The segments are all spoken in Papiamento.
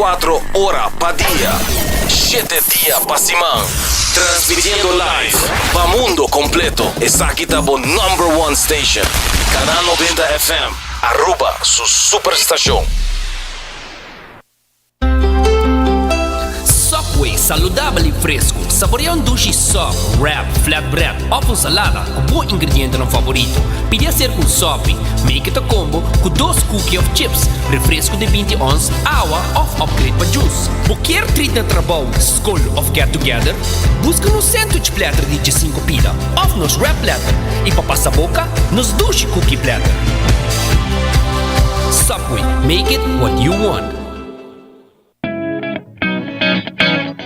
24 ora pa dia, shete dia pa siman. Transmitiendo live pa mundo completo. Esaki ta bo number one station. Canal 90 FM, Aruba su superstacion. Subway, saludabel y fresco. Saborea un dushi sub, wrap, flatbread of un salada cu bo ingredientenan favorito. Pidi acerca un sopi. Make it a combo cu dos cookie of chips, refresco di binti ons, awa of upgrade pa juice. Bo kier treat na trabou, scol of get together? Busca nos sandwich platter di djesinco pida of nos wrap platter y pa pasa boca, nos dushi cookie platter. Subway, make it what you want.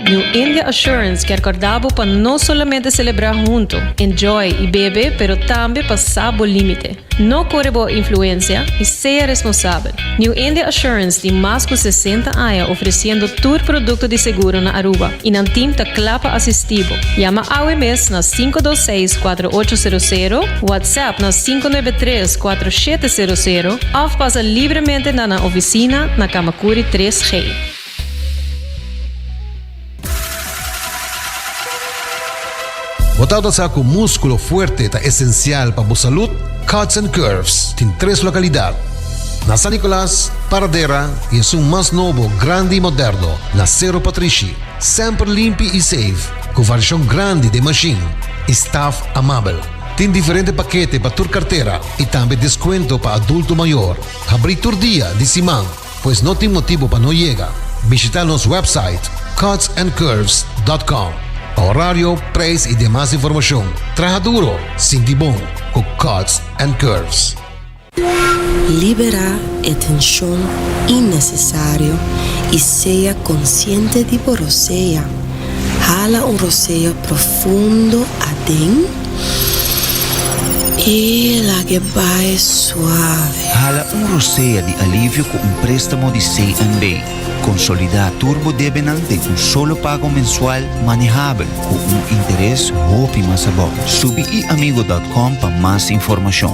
New India Assurance kier corda bo pa no solamente celebra hunto, enjoy y bebe pero tambe pa sa bo limite. No core bo influencia y sea responsabel. New India Assurance tin mas cu 60 aña ofreciendo tur producto di seguro na Aruba y nan team ta cla pa asisti bo. Yama awe mes na 526 4800, WhatsApp na 593 4700 of pasa libremente na nan oficina na Camacuri 3G. Bo tabata sa cu musculo fuerte ta esencial pa bo salud? Cuts and Curves tin tres localidad, na San Nicolas, Paradera y esun mas nobo, grandi y moderno, na Cerro Patrishi. Semper limpi y safe, cu variacion grandi den machine y staff amabel. Tin diferente pakete pa tur cartera y tambe descuento pa adulto mayor. Habri tur dia di siman, pues no tin motibo pa no yega. Bishita nos website cutsandcurves.com pa horario, prijs y demas informacion. Traha duro, sinti bon cu Cuts and Curves. Liberá e tenshon innesesario i sea konsiente di bo rosea. Hala un rosea profundo aden i lag'e bai suave. Hala un rosea di alivio ku un préstamo di CNB. Konsolidá tur bo debenan den un solo pago mensual manehabel ku un interes hopi mas abou. Subi iamigo dòt kòm pa mas informashon.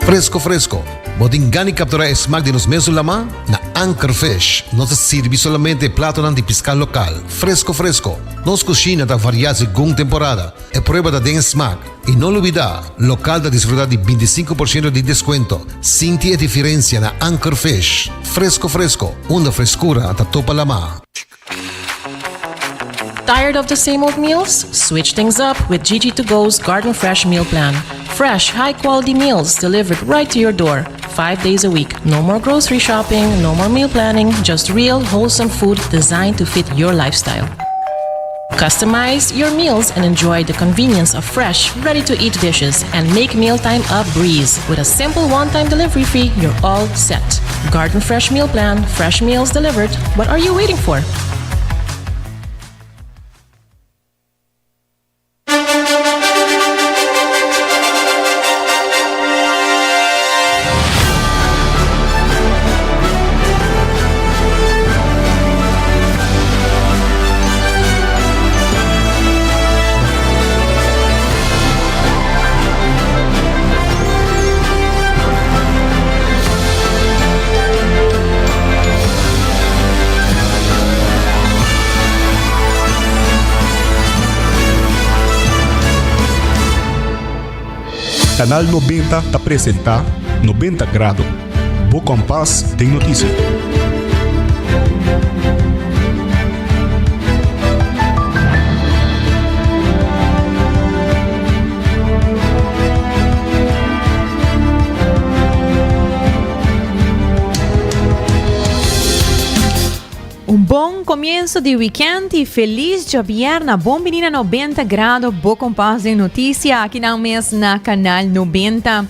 Fresco fresco, bo tin gana di captura e smaak di nos mesun lama? Na Anchor Fish nos ta sirbi solamente e platonan di pisca local, fresco fresco. Nos cushina ta varia segun temporada, e prueba ta den e smaak. Y no lubida, local ta disfruta di binticinco por ciento di descuento. Sinti e diferencia na Anchor Fish, fresco fresco, unda frescura ta topa lama. Tired of the same old meals? Switch things up with Gigi to Go's Garden Fresh Meal Plan. Fresh, high quality meals delivered right to your door, five days a week. No more grocery shopping, no more meal planning, just real, wholesome food designed to fit your lifestyle. Customize your meals and enjoy the convenience of fresh, ready to eat dishes and make mealtime a breeze. With a simple one time delivery fee, you're all set. Garden Fresh Meal Plan, fresh meals delivered. What are you waiting for? Canal 90 ta presenta 90 Grado, bo kompas den notisia. Un bon comienzo di weekend y feliz djabierna. Bon bini na 90 Grado, bo kompas den noticia aki nan mes na Canal 90.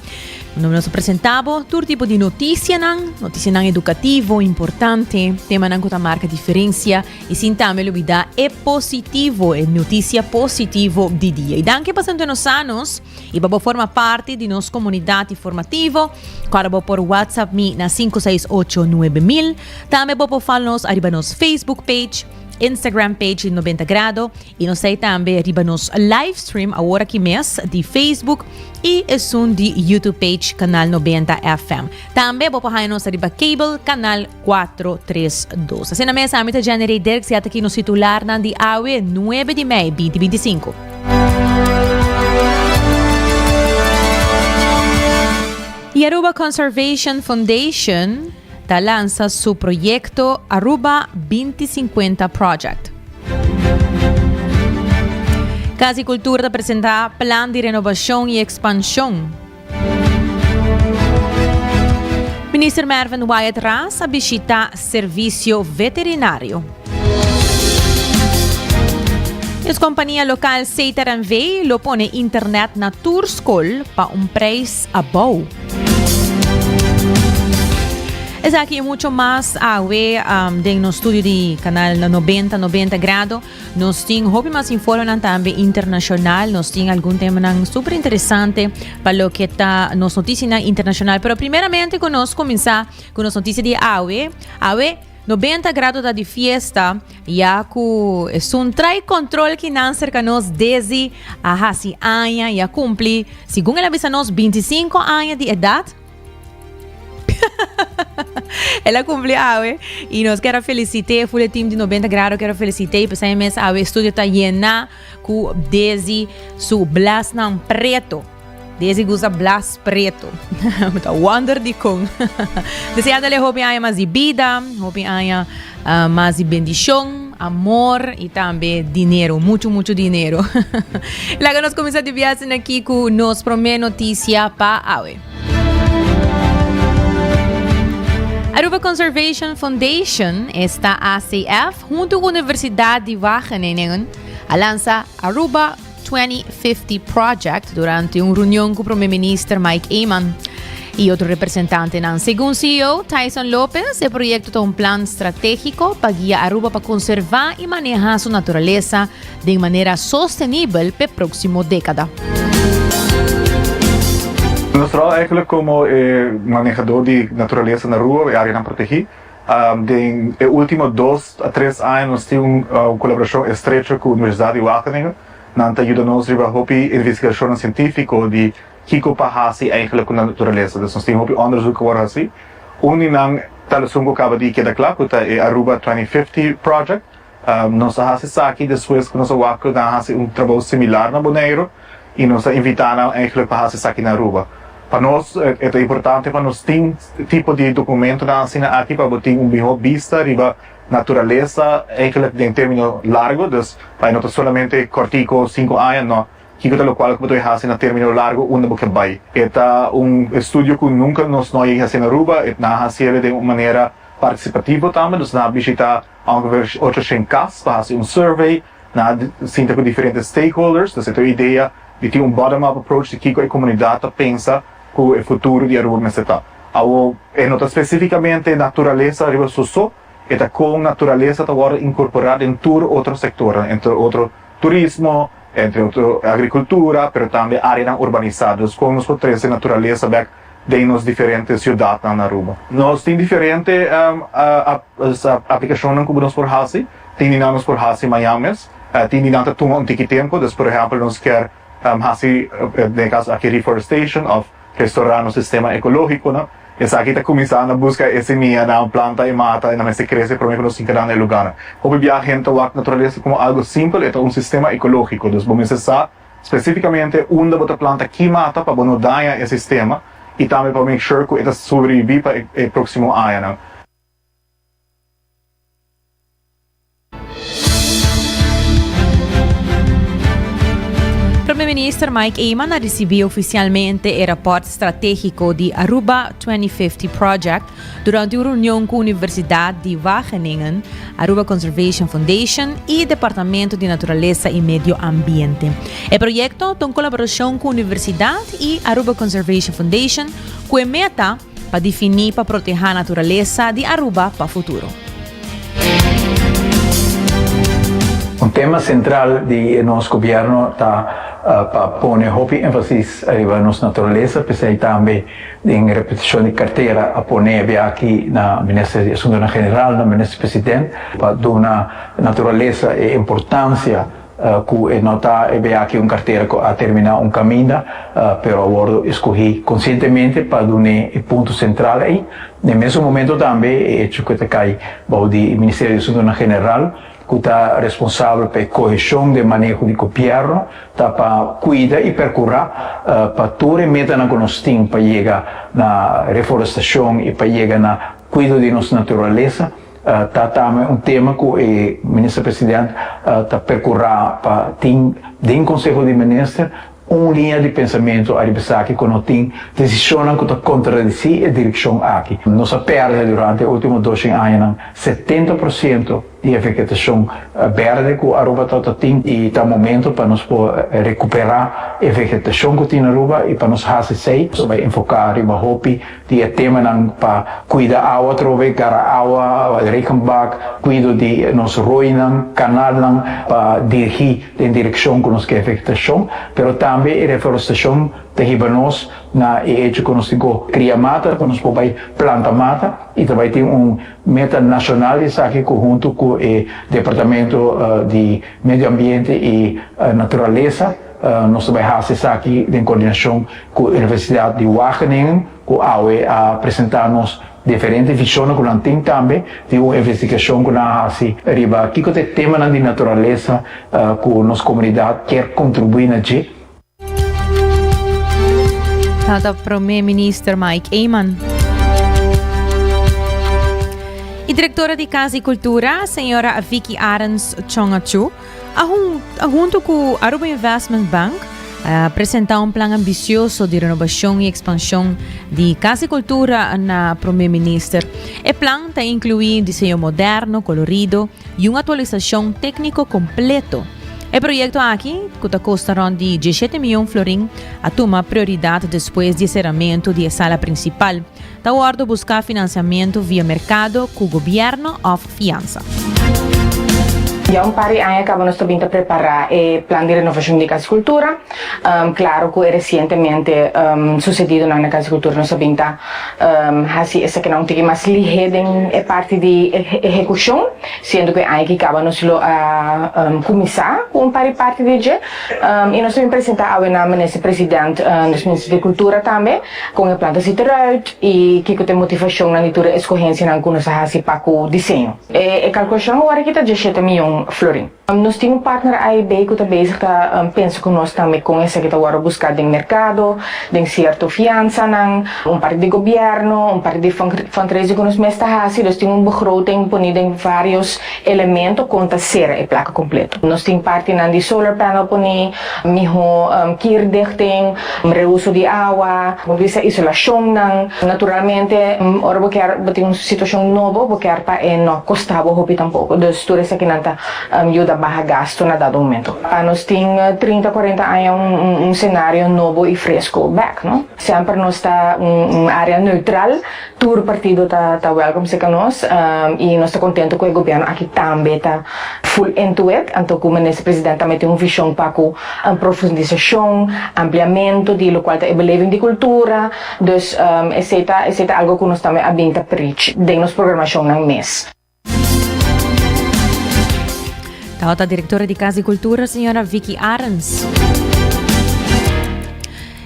Nos a presenta bo tur tipo di noticianan, noticianan educativo, importante, temanan cu ta marca diferencia y sin tambe lubida e positivo, e noticia positivo di dia. Y danki pa sento nos anos y pa bo forma parti di nos comunidad informativo. Cuando bo por WhatsApp mi na 568 9000. Tambe bo por follow nos ariba nos Facebook page. Instagram page di 90 Grado y nos ta tambe riba nos live stream awor aki mes di Facebook y esun di YouTube page Canal 90 FM. Tambe bo por haya nos riba cable Canal 432. Asina mes ami ta Jenny Ray Dirks y ata aki nos titularnan di awe 9 di mei 2025. Y Aruba Conservation Foundation ta lansa su proyecto Aruba 2050 Project. Cas di Cultura ta presenta plan di renovacion y expansion. Minister Mervin Wyatt Ras a bishita Servicio Veterinario. Es compania local Setar NV lo pone internet na tur school pa un prijs abou. Esaki y mucho mas awe um, den nos studio di canal 90 90 grado. Nos tin hopi mas informenan tambe internacional. Nos tin algun temanan super interesante pa loke ta nos noticianan internacional. Pero primeramente cu nos cuminsa cu nos noticia di awe. Awe 90 grado ta di fiesta ya cu esun trai control kinan cerca nos desde a hasi aña y a cumpli, segun el a bisa nos, 25 aña di edad. El a cumpli awe y nos kier a felicite, full e team di 90 grado kier a felicite y pesai mes awe estudio ta yena cu Desi su blasnan preto. Desi gusta blas preto. Mi ta wonder dicon. Deseándole hopi aña mas di bida, hopi aña uh, mas di bendicion, amor y tambe dinero, mucho mucho dinero. Laga nos cuminsa di biaha aki cu nos prome noticia pa awe. Aruba Conservation Foundation, esta ACF, hunto cu Universidad di Wageningen, a lansa Aruba 2050 Project durante un reunion cu Prome Minister Mike Eman y otro representantenan. Segun CEO Tyson Lopez, e proyecto ta un plan strategico pa guia Aruba pa conserva y maneha su naturalesa den manera sostenibel p'e próksimo dékada. Nos ròl eigenlijk komo e manehadó di naturalesa na Aruba, e áreanan protegí, den e último dos a tres aña nos tin un kolaborashon estrecho ku Universidat di Wageningen. Nan ta yuda nos riba hopi investigashonnan sientífiko di kiko pa hasi eigenlijk ku naturalesa. Dus nos tin hopi òndersuk ku wòrdu hasi. Un di nan ta esun ku kaba di keda kla ku ta e Aruba 2050 Project. Nos a hasi esaki despues ku nos a wak ku nan a hasi un trabou similar na Boneiru i nos a invitá nan eigenlijk pa hasi esaki na Aruba. Pa nos e ta importante pa nos tin tipo di dokumentonan asina aki pa bo tin un mihó bista riba naturalesa eigenlijk den término largo, dus pa e no ta solamente kòrtiku sinku aña, no, kiko ta lokual ku bo ta bai hasi na término largo unda bo ke bai. E ta un estudio ku nunka nos no a yega hasi na Aruba, e nan a hasiel den un manera partisipativo tambe, dus nan a bishitá Ongeveer 800 kas pa hasi un survey, nan a sinta ku diferente stakeholders, dus e ta e idea di tin un bottom up approach di kiko e komunidat ta pensa ku e futuro di Aruba mester ta. Awo e no ta spesifikamente naturalesa riba su so, e ta kon naturalesa ta wòrdu inkorporá den tur otro sektornan, entre otro turismo, entre otro agrikultura, pero tambe áreanan urbanisá. Dus kon nos por trese naturalesa bèk den nos diferente ciudadnan na Aruba. Nos tin diferente aplicacionnan cu nos por haci. Tin di nan nos por haci mañan mes. Tin di nan ta tuma un tiki tempo. Dus por ehempel nos kier haci den e caso aki reforestation of restora nos sistema ecologiconan. Esaki ta cuminsa na busca e semianan, planta e mata y nan mester crece prome cu nos tin keda na e lugarnan. Hopi biaha hende ta wak naturalesa como algo simpel, e ta un sistema ecologico. Dus bo mester sa Spesifikamente unda bo ta planta ki mata pa bo no daña e sistema i tambe pa make sure ku e ta sobreviví pa e próksimo añanan. Prome Minister Mike Eman a ricibi oficialmente e raport strategico di Aruba 2050 Project Durante un reunion cu Universidad di Wageningen, Aruba Conservation Foundation y Departamento di Naturalesa y Medio Ambiente. E proyecto ta un colaboracion cu Universidad y Aruba Conservation Foundation cu e meta pa defini pa proteha naturalesa di Aruba pa futuro. Un. Tema central di nos gobierno ta pa pone hopi enfasis riba nos naturalesa, p'esei tambe den reparticion di cartera a pone biaki na Minister di Asuntonan General, na Minister President, pa duna naturalesa e importancia Ku e no ta e be aki un kartera ku a terminá un kaminda, pero a wòrdu eskohí konsientemente pa dun'é e punto sentral ei. Na e mesun momento tambe e echo ku e ta kai bou di Ministerio di Asuntunan General, ku ta responsabel pa e koheshon den maneho di gobièrnu, ta pa kuida i perkurá pa tur e metanan ku nos tin pa yega na reforestashon i pa yega na kuido di nos naturalesa. Ta tambe un tema ku e Minister President ta perkurá pa tin den Konseho di Minister un liña di pensamentu ariba esaki ku no tin desishonnan ku ta kontradisí e direkshon aki. Nos a pèrdè durante e último doshen añanan 70 por siento di e vegetashon bèrdè ku Aruba tabata tin i ta momento pa nos por rekuperá e vegetashon ku tin na Aruba i pa nos hasi esei nos ta bai enfoká riba hopi Di e temanan pa cuida awa atrobe, gara awa, regenbak, cuido di nos rooinan, canalnan pa dirigi den direccion cu nos ke vegetacion, pero tambe e reforestacion ta hiba nos na e hecho cu nos tin cu cria mata, cu nos por bay planta mata y ta bay tin un meta nacional di esaki cu hunto cu e Departamento di Medio Ambiente y Naturalesa Nos ta bai hasi esaki den koordinashon ku Universidat di Wageningen ku awe a presentá nos diferente vishonnan ku nan tin tambe di un investigashon ku nan a hasi riba kiko ta e temanan di naturalesa ku nos komunidat kier kontribuí na dje. Tata Prome Minister Mike Eman. E directora di Cas di Cultura, señora Vicky Arens Chongachu, A hunto cu Aruba Investment Bank a presenta un plan ambicioso di renobacion y expansion di Cas di Cultura na Prome Minister. E plan ta inclui diseño moderno, colorido y un actualisacion tecnico completo. E proyecto aki, cu ta costa rond di 17 miyon florin, a tuma prioridad despues di e ceramento di e sala principal. Ta wordo busca financiamento via mercado cu gobierno of fiansa. Ya un par di aña caba nos ta bin ta prepara e plan di renovacion di Cas di Cultura. Claro cu e recientemente sucedidonan na Cas di Cultura nos a bin ta haci esakinan un tiki mas lihe den e parti di ehecucion, siendo cu e aña ki caba nos lo a cuminsa cu un par di parti di dje. Y nos ta bin presenta awe na Minister President, nos Minister di Cultura tambe. Kon e plan ta sit eruit i kiko ta e motivashonnan di tur e eskohensianan ku nos a hasi pa ku diseño. E kalkulashon awor aki ta djeshete mion florin. Nos tin un partner AIB ku ta bezig ta pensa ku nos tambe kon esaki ta wòrdu buská den merkado, den sierto fiansanan, un parti di gobièrnu, un parti di fundraising ku nos mes ta hasi. Dus tin un begroting poni den vários elemento kon ta sera e plaka kompleto. Nos tin partinan di solar panel poni, mihó kierdichting, reuso di awa, bo bisa isolashonnan. Naturalmente ora bo kier bo tin un situashon nobo bo kier pa e no kosta bo hopi tampoko. Dus tur esakinan ta yuda baha gasto na dado momento. Pa nos tin trinta kuarenta aña un senario nobo i fresco bek, no? Semper nos ta un area neutral, tur partido ta ta welcome cerca nos y nos ta contento cu e gobierno aki tambe ta full into it, anto cu Minister President tambe tin un vision pa cu profundisacion, ampliamento di locual ta e beleving di cultura, dus esey ta esey ta algo cu nos tambe a bin ta preach den nos programacionnan mes. Tabata directora di Cas di Cultura, señora Vicky Arens.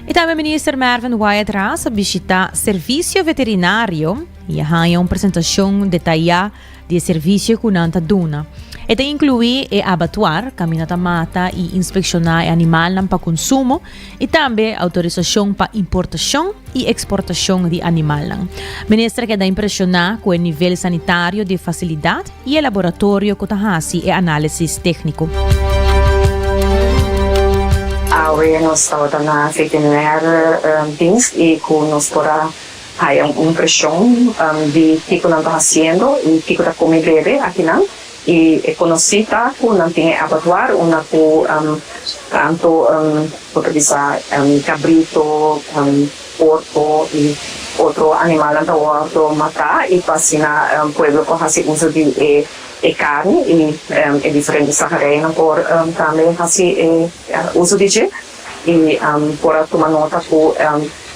Y tambe minister Mervin Wyatt Ras a bishita Servicio Veterinario y a haña un presentacion detaya di e servicio cu nan ta duna. E ta inclui e abattoir, caminda ta mata y inspecciona e animalnan pa consumo, y tambe autorisacion pa importacion y exportacion di animalnan. Minister a keda impresiona cu e nivel sanitario di e facilidad y e laboratorio cu ta haci e analisis tecnico. Awe nos tabata na veterinaire dienst y cu nos por a haya un impresion di kico nan ta haciendo y kico ta come bebe akinan. Y e conoci ta cu nan tin e abattoir unda cu tanto bo ta bisa cabrito, porco y otro animalnan ta wordo mata y pa asina pueblo por haci uso di e. e karni i e diferente slagerijennan por tambe hasi e uso di dje i por a tuma nota ku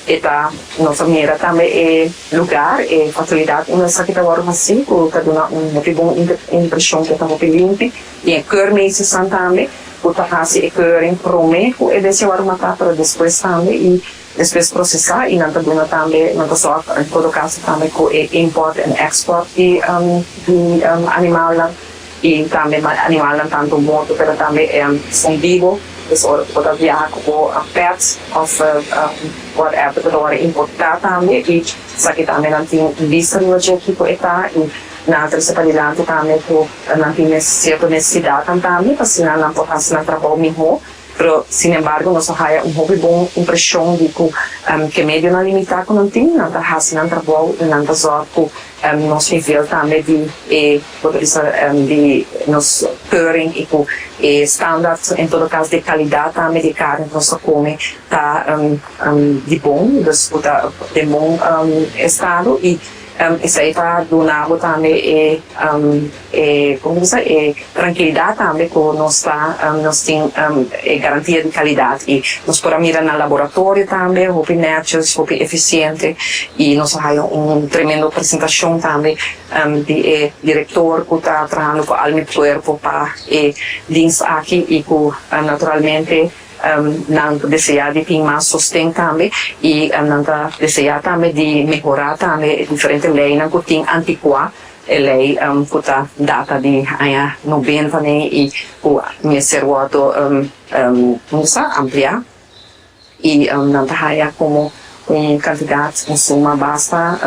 e ta nos a mira tambe e lugar e fasilidat unda esaki ta wòrdu hasi ku ta duna un hopi bon impreshon ku ta hopi limpi i e keurmeestersnan tambe ku ta hasi e keuring promé ku e bestia wòrdu matá pero despues tambe i Despues procesa y nan ta duna tambe, nan ta zorg en todo caso tambe cu e import en export di di animalnan y tambe animalnan tanto morto pero tambe son bibo, pues ora cu bo ta viaha cu bo pet of whatever ta worde importa tambe y esaki tambe nan tin un bista riba dje kico e ta y nan a trece padilanti tambe cu nan tin cierto necesidadnan tambe pa asina nan por haci nan trabou miho. Pero, sin embargo, nos a haya un hopi bon impresion di cu ke medionan limita cu nan tin, nan ta haci nan trabou y nan ta zorg cu nos nivel tambe di e, bo ta bisa, di nos keuring y cu e standaard en todo caso di calidad tambe di e carne cu nos ta come ta di bon, dus cu ta den bon estado y esey ta duna bo tambe e. E como bisa e trankilidat tambe ku nos ta nos tin e garantia di kalidat i nos por a mira na laboratorio tambe hopi nètjes hopi efisiente i nos a haya un tremendo presentashon tambe di e direktor ku ta trahando ku alma i kuerpo pa e dins aki i ku naturalmente nan ta deseá di tin mas sosten tambe i nan ta deseá tambe di mehorá tambe e diferente leinan ku tin antikuá. E lei ku ta data di aña nobenta ne i ku mester wòrdu usa, ampliá, i nan ta haya komo un kantidat, un suma basta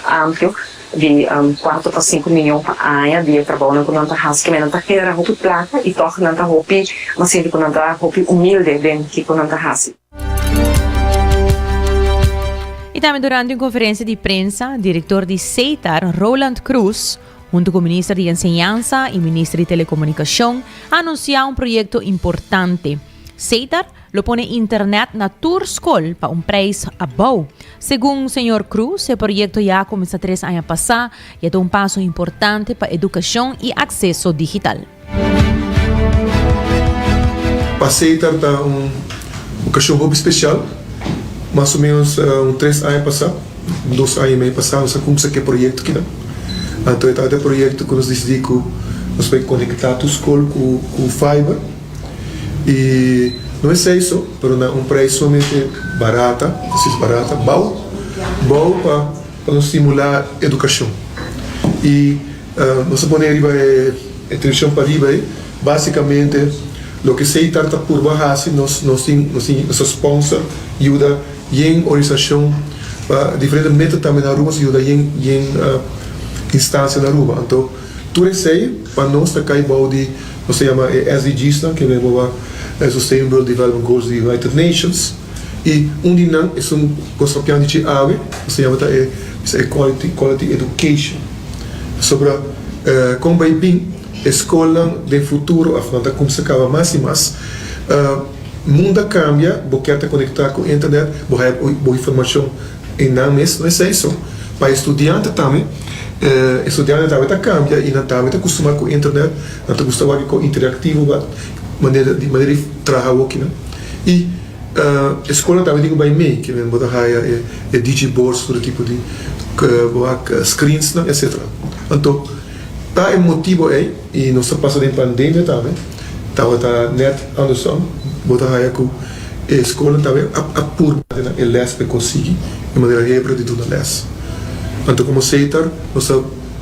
amplio di kuater pa sinku miyon pa aña di e trabounan ku nan ta hasi. Kimen nan ta genera hopi plaka i tòg nan ta hopi, mi a sinti ku nan ta hopi humilde den kiko nan ta hasi. Y tambe durante un conferencia di prensa, director di SETAR, Roland Croes, hunto cu Minister di Enseñansa y Minister di Telecomunicacion, a anuncia un proyecto importante. SETAR lo pone internet na tur scol pa un prijs abou. Segun señor Croes, e proyecto ya a cuminsa tres aña pasa y e ta un paso importante pa educacion y acceso digital. Pa Seitar ta un okashon hopi spesial. Mas o ménos un tres aña pasá, dos aña i mei pasá nos a kumsa ku e proyekto kinan. Anto e tabata e proyekto ku nos disidí ku nos bai konektá tur skol ku fiber. I no esei so, pero na un preis sumamente barata, presis barata, bou, bou pa nos stimulá edukashon. I Nos a pone riba e televishon pariba ei, basikamente loke Seitar ta purba hasi, nos nos tin nos tin nos ta sponsor yuda yen organisashon pa diferente meta tambe na Aruba, nos yuda yen yen instansia na Aruba. Anto tur esei pa nos ta kai bou di nos ta yama e SDGsnan ke men boba Sustainable Development Goals di United Nations i un di nan esun kos papiando di awe nos ta yama ta e quality quality education. Pasobra kon bai bin e skolnan den futuro af nan ta kumsa kaba mas i mas. Mundu a kambia, bo kier ta konektá ku internet, bo haya bo informashon einan mes. No esei so, pa e studiante tambe, e studiante tambe ta kambia i nan tambe ta kustumá ku internet, nan ta gusta wak kon interaktivo wak manera di manera di traha awokinan. I E skolnan tambe tin ku bai mei, ke men bo ta haya e digiboards, tur e tipo di bo screensnan etcetera. Anto pa e motibo ei, i nos ta pasa den pandemia tambe, tabata net andersom, bo ta haya ku e skolnan tambe a purba den e les pa e konsigi e manera hebra di duna les. Anto komo Setar nos ta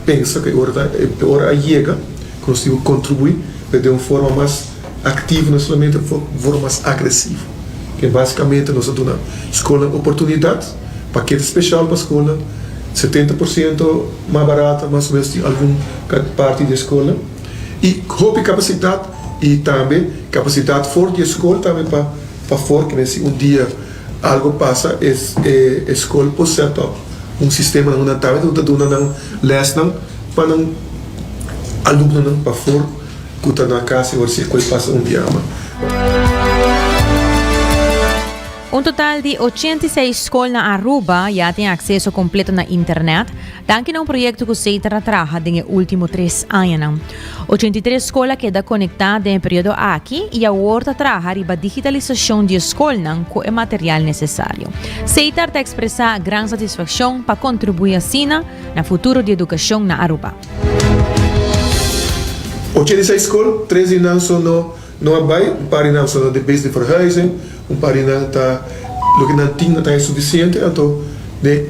pensa ku e ora ta e ora a yega ku nos tin ku kontribuí pero den un forma mas Aktivo no solamente forma mas agresivo. Ke basikamente nos a duna skolnan oportunidat, pakete speshal pa skolnan, 70% mas barata mas o menos tin algun parti di e skolnan i hopi kapasidat i tambe kapasidat for di e skol tambe pa pafor ke si un dia algo pasa e skol por set up un sistema nan tambe ta duna nan lèsnan pa nan alumnonan pafor. Ku ta na kas i ora si e koi pasa un biama. Un total di 86 skol na Aruba ya tin akseso kompleto na internet, danki na un proyekto ku Setar a traha den e último tres añanan. 83 skol a keda konektá den e periodo aki i awor ta traha riba digitalisashon di e skolnan ku e material nesesario. Setar ta ekspresá gran satisfakshon pa kontribuí asina na futuro di edukashon na Aruba. 86 skol, tres di nan so no no a bai, un par di nan so no de bes di verhuizing, un par di nan ta loke nan tin no ta e sufisiente, anto den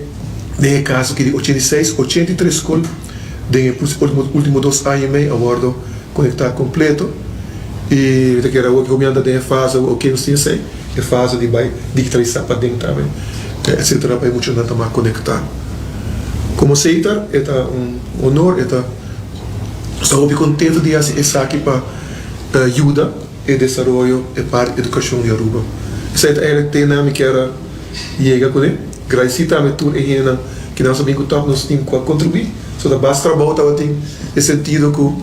den e kaso aki di 86, 83 skol den e ultimo dos aña y mei a wordo konektá kompleto y mi ta kere awor ku mi anda den e fase awor oke nos tin esei, e fase di bai digitalisá paden tambe etcetera pa e muchanan ta mas konektá. Komo Setar e ta un honor, e ta nos ta hopi kontento di hasi esaki pa yuda e desaroyo e parti edukashon di Aruba. Esei ta eigenlijk te na mi kier a yega kuné. Gradisí tambe tur e hendenan ki nan sa bin ku tòg nos tin ku a kontribuí. So ta bas trabou tabatin e sentido ku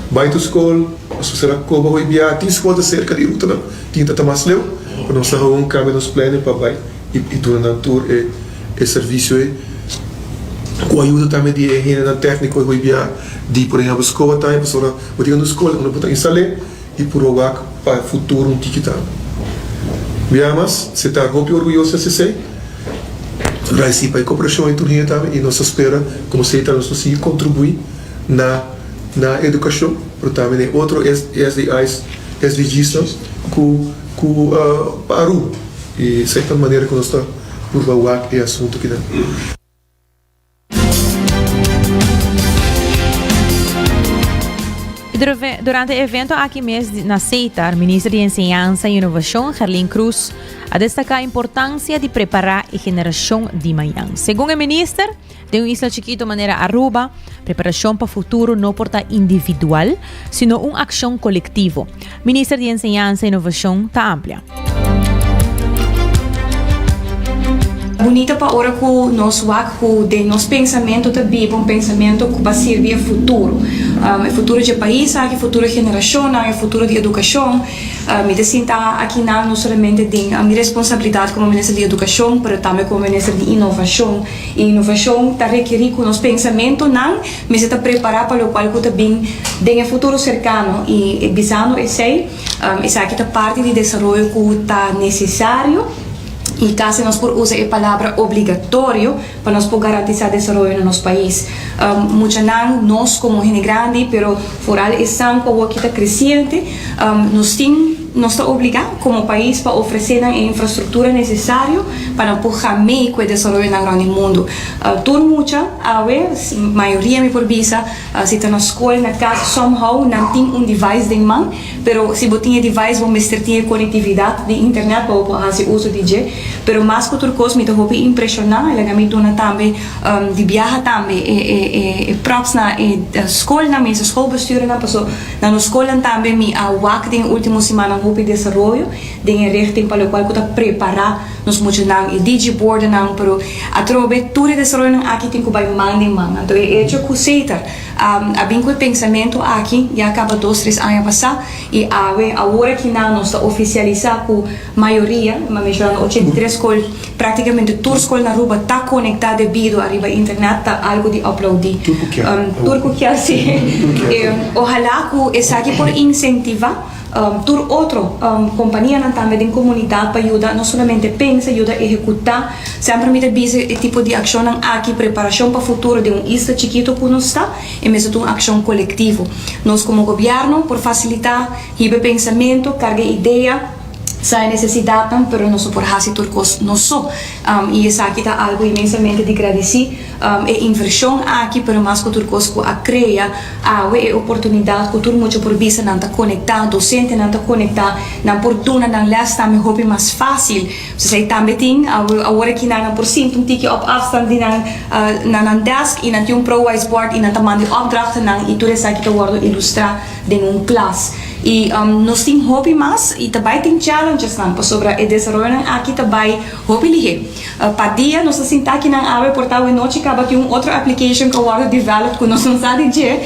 bai tur skol, nos mester a koba hoy bia. Tin skol ta serka di rutanan, tin ta ta mas leu, pero nos ta gewoon kambia nos planning pa bai i duna nan tur e e servisio ei. Ku ayuda tambe di e hendenan tèkniko hoy bia di por ehèmpel skoba tambe pasobra bo tin un skol unda bo ta instal'é. I puro wak pa e futuro un tiki ta. Biamas, se ta hopi orguyoso di esei. Gradisí pa e koperashon ei tur hende tambe i nos ta spera komo seita nos lo sigui kontribuí na na edukashon pero tambe na e otro SDI's, SDGsnan ku ku pa Aruba. I esei ta manera ku nos ta purba wak e asuntu kinan. Durante e evento aki mes na Setar, Minister di Enseñansa y Innovacion, Gerlin Croes, a destaca importancia di prepara e generacion di mañan. Segun e minister, den un isla chikito manera Aruba, preparacion pa futuro no por ta individual, sino un accion colectivo. Minister di Enseñansa y Innovacion ta amplia. Bunita pa ora ku nos wak ku den nos pensamentu ta biba un pensamentu ku pa sirbi e futuro. E futuro dje pais aki, e futuro generashonnan, e futuro di edukashon. Mi ta sinta akinan no solamente den mi responsabilidat komo minister di edukashon, pero tambe komo minister di inovashon. I inovashon ta rekerí ku nos pensamentunan mester ta prepará pa lokual ku ta bin den e futuro serkano. I bisando esei. Esaki ta parti di desaroyo ku ta nesesario i kasi nos por usa e palabra obligatorio pa nos por garantisá desaroyo na nos pais. Muchanan, nos komo hende grandi, pero foral esnan ku awoki ta kresiente, nos tin, nos ta obligá komo pais pa ofresé nan e infrastruktura nesesario pa nan por gam'é ku e desaroyonan rònt di mundu. Tur mucha awe, mayoria mi por bisa, Si ta na skol, na kas, somehow nan tin un device den man, pero si bo tin e device bo mester tin e konektividat di internet pa bo por hasi uso di dje. Pero mas ku tur kos mi ta hopi impreshoná, e laga mi duna tambe di biaha tambe e e e props na e skolnan, mi e schoolbestuurnan, paso na nos skolnan tambe mi a wak den e ultimo simannan hopi desaroyo den e richting pa lokual ku ta prepará nos muchanan, e digiboardennan, pero atrobe tur e desaroyonan aki tin ku bai man den man. Anto e echo ku Setar a bin ku e pensamentu aki ya kaba dos tres aña pasá i awe awor akinan nos ta ofisialisá ku mayoria, mi a menshoná na 83 skol, praktikamente tur skol na Aruba ta konektá debido ariba internet ta algu di aplaudí. Tur ku kier, si. Ohalá ku esaki por insentivá. Tur otro kompanianan tambe den komunidat pa yuda no solamente pensa, yuda ehekutá. Semper mi ta bisa e tipo di akshonnan aki, preparashon pa futuro den un isla chikito ku nos ta, e mester ta un akshon kolektivo. Nos komo gobièrnu por fasilitá, hiba e pensamentu, karga e idea, sa e nesesidatnan, pero nos no por hasi tur kos nos so. I esaki ta algu inmensamente di gradisí. E invershon aki, pero mas ku tur kos ku a krea awe e oportunidat ku tur mucha por bisa nan ta konektá, dosentenan ta konektá, nan por duna nan lès tambe hopi mas fásil. Esei tambe tin awor aki nan nan por sinta un tiki op afstand di nan na nan desk i nan tin un ProWise bord i nan ta manda e opdrachtennan i tur esaki ta wòrdu ilustrá den un klas. I nos tin hopi mas i ta bai tin challengesnan pasobra e desaroyonan aki ta bai hopi lihé. Pa dia nos ta sinta aki nan awe por ta awenochi kaba tin un otro application ku a wòrdu developed ku nos no sa di dje.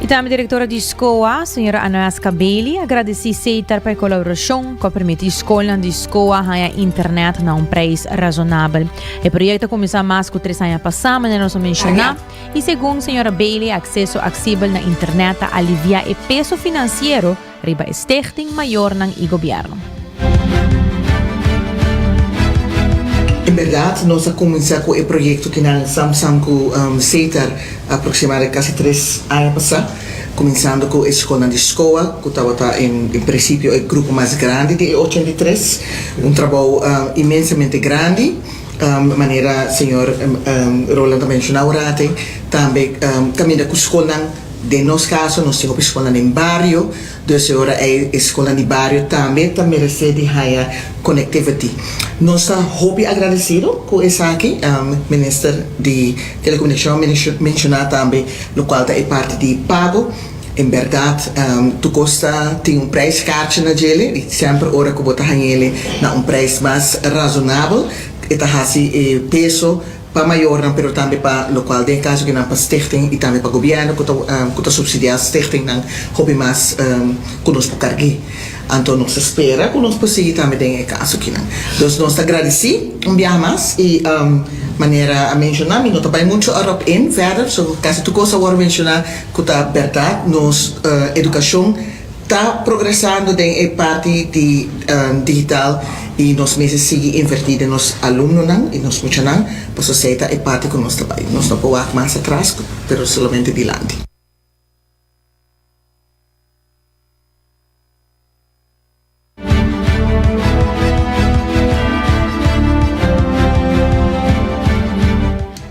Y tambe directora di SCOA, señora Anoeska Bailey, a gradici Setar pa e colaboracion cu a permiti scolnan di SCOA haya internet na un prijs razonabel. E proyecto a cuminsa mas cu tres aña pasa, manera nos a menciona, y segun señora Bailey, acceso accesibel na internet ta alivia e peso financiero riba e stichting, mayornan y gobierno. En berdad nos a cuminsa cu e proyecto kinan Samsung cu Setar aproximadamente casi tres aña pasa, cuminsando cu e scolnan di SCOA cu tabata en principio e grupo mas grandi di e 83, un trabou inmensamente grandi, manera señor Roland a menciona un rate, tambe caminda cu scolnan. Den nos kaso nos tin hopi skolnan den bario, dus e ora ei e skolnan di bario tambe ta meresé di haña connectivity. Nos ta hopi agradesido ku esaki, Minister di Telekomunikashon a menshoná tambe lokual ta e parti di pago. En bèrdat tur kos ta tin un prijskaartje na djele i semper ora ku bo ta hañ'ele na un prijs mas razonabel e ta hasi e peso Pa mayornan pero tambe pa lokual den e kaso ki nan pa stichting i tambe pa gobièrnu ku ta ku ta supsidiá stichtingnan hopi mas ku nos por karg'é. Anto nos ta spera ku nos por sigui tambe den e kaso kinan. Dus nos ta gradisí un biaha mas i manera a menshoná mi no ta bai muchu erop in verder so kasi tur kos a wòrdu menshoná ku ta bèrdat nos edukashon Ta progresando den e parti di digital y nos mester sigui inverti den nos alumnonan y nos muchanan pasobra esey ta e parti cu nos ta bay. Nos no por wak mas atras pero solamente dilanti.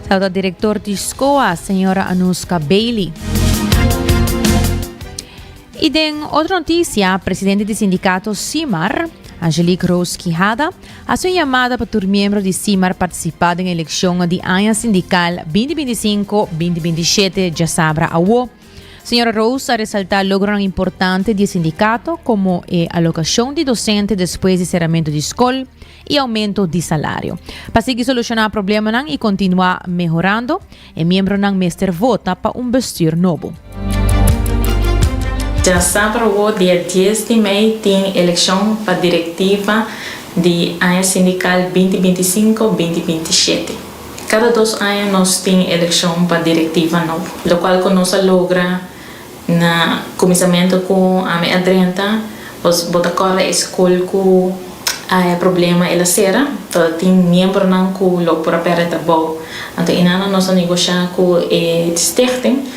Tabata director di SCOA, señora Anuska Bailey. Y den otro noticia, presidente di sindicato SIMAR, Angelique Rose Quijada, haci un yamada pa tur miembro di SIMAR participa den eleccion di aña sindical 2025-2027 djasabra awo. Señora Rose a resaltá logronan importante di e sindikato komo e alokashon di dosente despues di seramentu di skol i oumento di salario. Pa sigui solushoná problemanan i kontinuá mehorando, e miembronan mester vota pa un bestuur nobo. Djasabra awo dia dies di mei tin elekshon pa direktiva di aña sindikal binti 25, 2027. Kada dos aña nos tin elekshon pa direktiva nobo. Lokual ku nos a logra na kuminsamentu ku ami a drenta, bos bo ta kòrda e skol ku a e problema el a sera, ta tin miembronan ku lo por a pèrdè trabou. Anto inana nos a negoshá ku e stichting,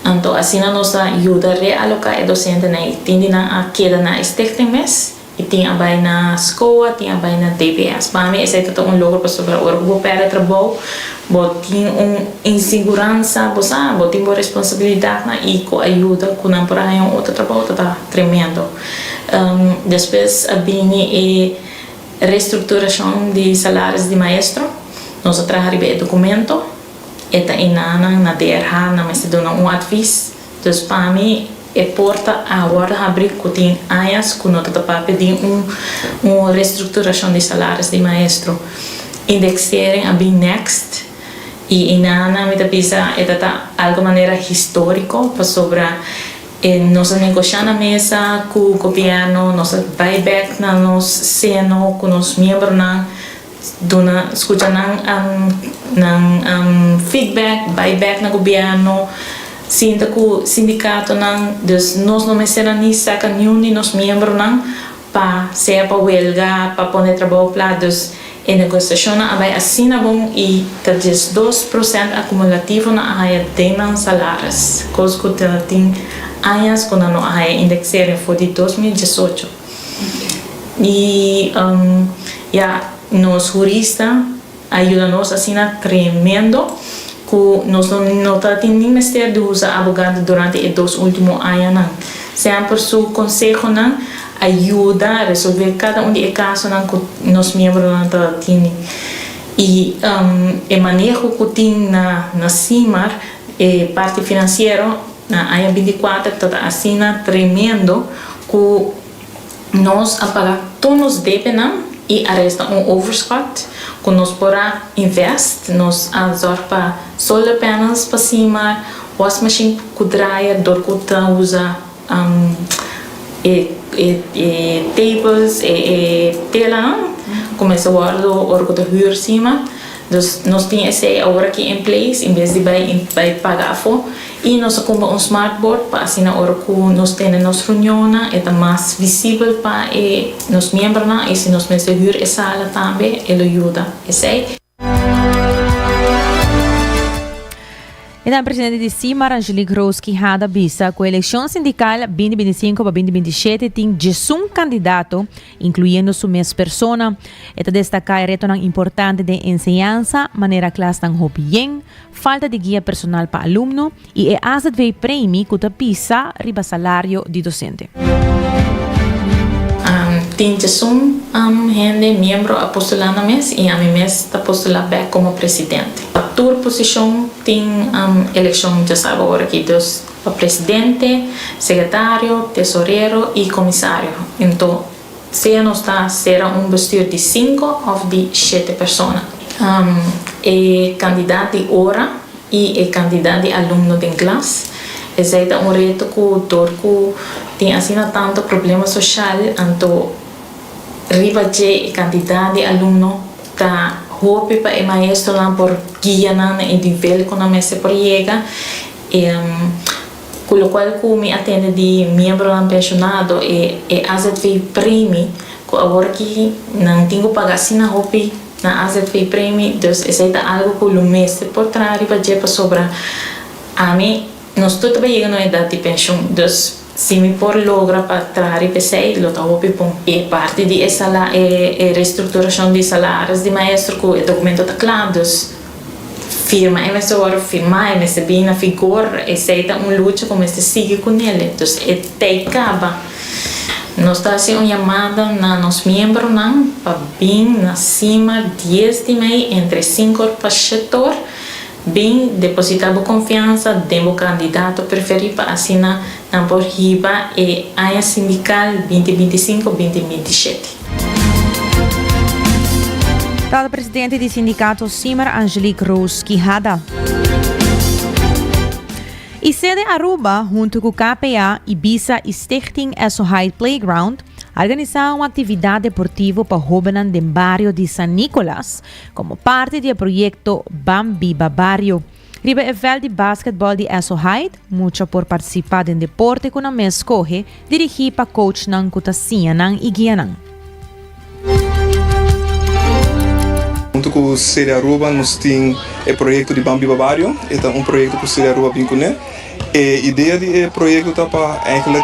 anto asina nos a yuda realoká e dosentenan i tin di nan a keda na e stichting mes. I tin a bai na SCOA, tin a bai na DBS. Pa mi esei ta ta un logro pasobra ora ku bo pèrdè trabou, bo tin un insiguransa, bo sa, bo tin bo responsabilidatnan i ku ayuda ku nan por a haña un otro trabou ta ta tremendo. Despues a bini e restrukturashon di salaris di maestro. Nos a traha riba e dokumento. E ta enanan na DRH, nan mester duna un advis. Dus pa mi e porta a wòrdu habrí ku tin añas ku no ta ta papia di un un restrukturashon di salaris di maestro. Indexering a bin next i inana mi ta bisa e ta ta algu manera históriko pasobra e nos a negoshá na mesa ku gobièrnu, nos a bai bèk na nos seno ku nos miembronan. Duna skucha nan nan feedback, bai bek na gobièrnu, sinta ku sindikatonan, dus nos no mester a ni saka niun di nos miembronan pa sea pa welga, pa pone trabou plat, dus e negosiashonnan a bai asina bon i ta 12 prosènt akumulativo nan a haya den nan salaris, kos ku ta tin añas ku nan no a haya indexering for di 2018. I ya nos hurista a yuda nos asina tremendo ku nos no no tabatin ni mester di usa abogado durante e dos ultimo añanan. Semper su konsehonan a yuda resolve kada un di e kasonan ku nos miembronan tabatin. I e maneho ku tin na na Simar, e parti finansiero, na aña 24 ta asina tremendo ku Nos a paga tur nos debenan i a resta un overschot ku nos por a invest. Nos a zorg pa solar panels pa Simar. Wasmachine ku dryer dor ku ta usa e e tables e e telanan ku mester wòrdu ora ku ta hür sima. Dus nos tin esei awor aki in place en bes di bai bai paga afó. I nos a kumpra un smartboard pa asina ora ku nos tene nos reunionnan e ta mas visibel pa e nos miembronan i si nos mester hür e sala tambe e lo yuda esei. E tambe presidente di Simar, Angelique Roos Quijada bisa cu eleccion sindical 2025 pa 2027 tin diesun candidato, incluyendo su mes persona. E ta destaca e retonan importante den enseñansa, manera klasnan hopi yen, falta di guia personal pa alumno y e azv premie cu ta pisa riba salario di docente. Tin djesun hende miembro a postulá nan mes i ami mes ta postulá bèk komo presidente. Pa tur posishon tin elekshon djasaba ora aki, dus pa presidente, sekretario, tesorero i komisario. Ento sea nos ta sera un bestuur di sinku òf di shete persona. E kandidat di ora i e kantidat di alumno den klas. Esei ta un reto ku dor ku tin asina tantu problema soshal anto riba dje e kantidat di alumno ta hopi pa e maestronan por guia nan na e nivel ku nan mester por yega. Ku lokual ku mi a tende di miembronan penshonado e e azv premi ku awor aki nan tin ku paga asina hopi na azv premi dus esei ta algu ku lo mester por traha riba dje pasobra ami nos tur ta bai yega na un edat di penshon dus si mi por logra pa traha riba esei lo ta hopi bon. E parti di e sala e restrukturashon di salaris di maestro ku e dokumento ta kla dus. Firma e mester wòrdu firmá, e mester bini na vigor, esei ta un lucha ku mester sigui ku nel. Dus e tei kaba. Nos ta hasi un yamada na nos miembronan pa bin na sima dies di mei entre sinku or pa shet or, bin depositá bo konfiansa den bo kandidato preferí pa asina nan por hiba e aña sindikal binti 25, 2027. Tabata presidente di sindicato Simar Angelique Roos Quijada. Y sede Aruba, hunto cu KPA, Ibisa y Stichting Esso Hyde Playground, a organisa un actividad deportivo pa hobennan den bario di San Nicolas como parti di e proyecto Ban Biba Bario. Riba e veld di basketball di Esso Hyde, mucha por participa den deporte cu nan mes scoge, dirigi pa coachnan cu ta siña nan y guia nan. Hunto cu Cede Aruba nos tin e proyecto di Ban Biba Bario. E ta un proyecto cu Cede Aruba bin cune. E idea di e proyecto ta pa eigenlijk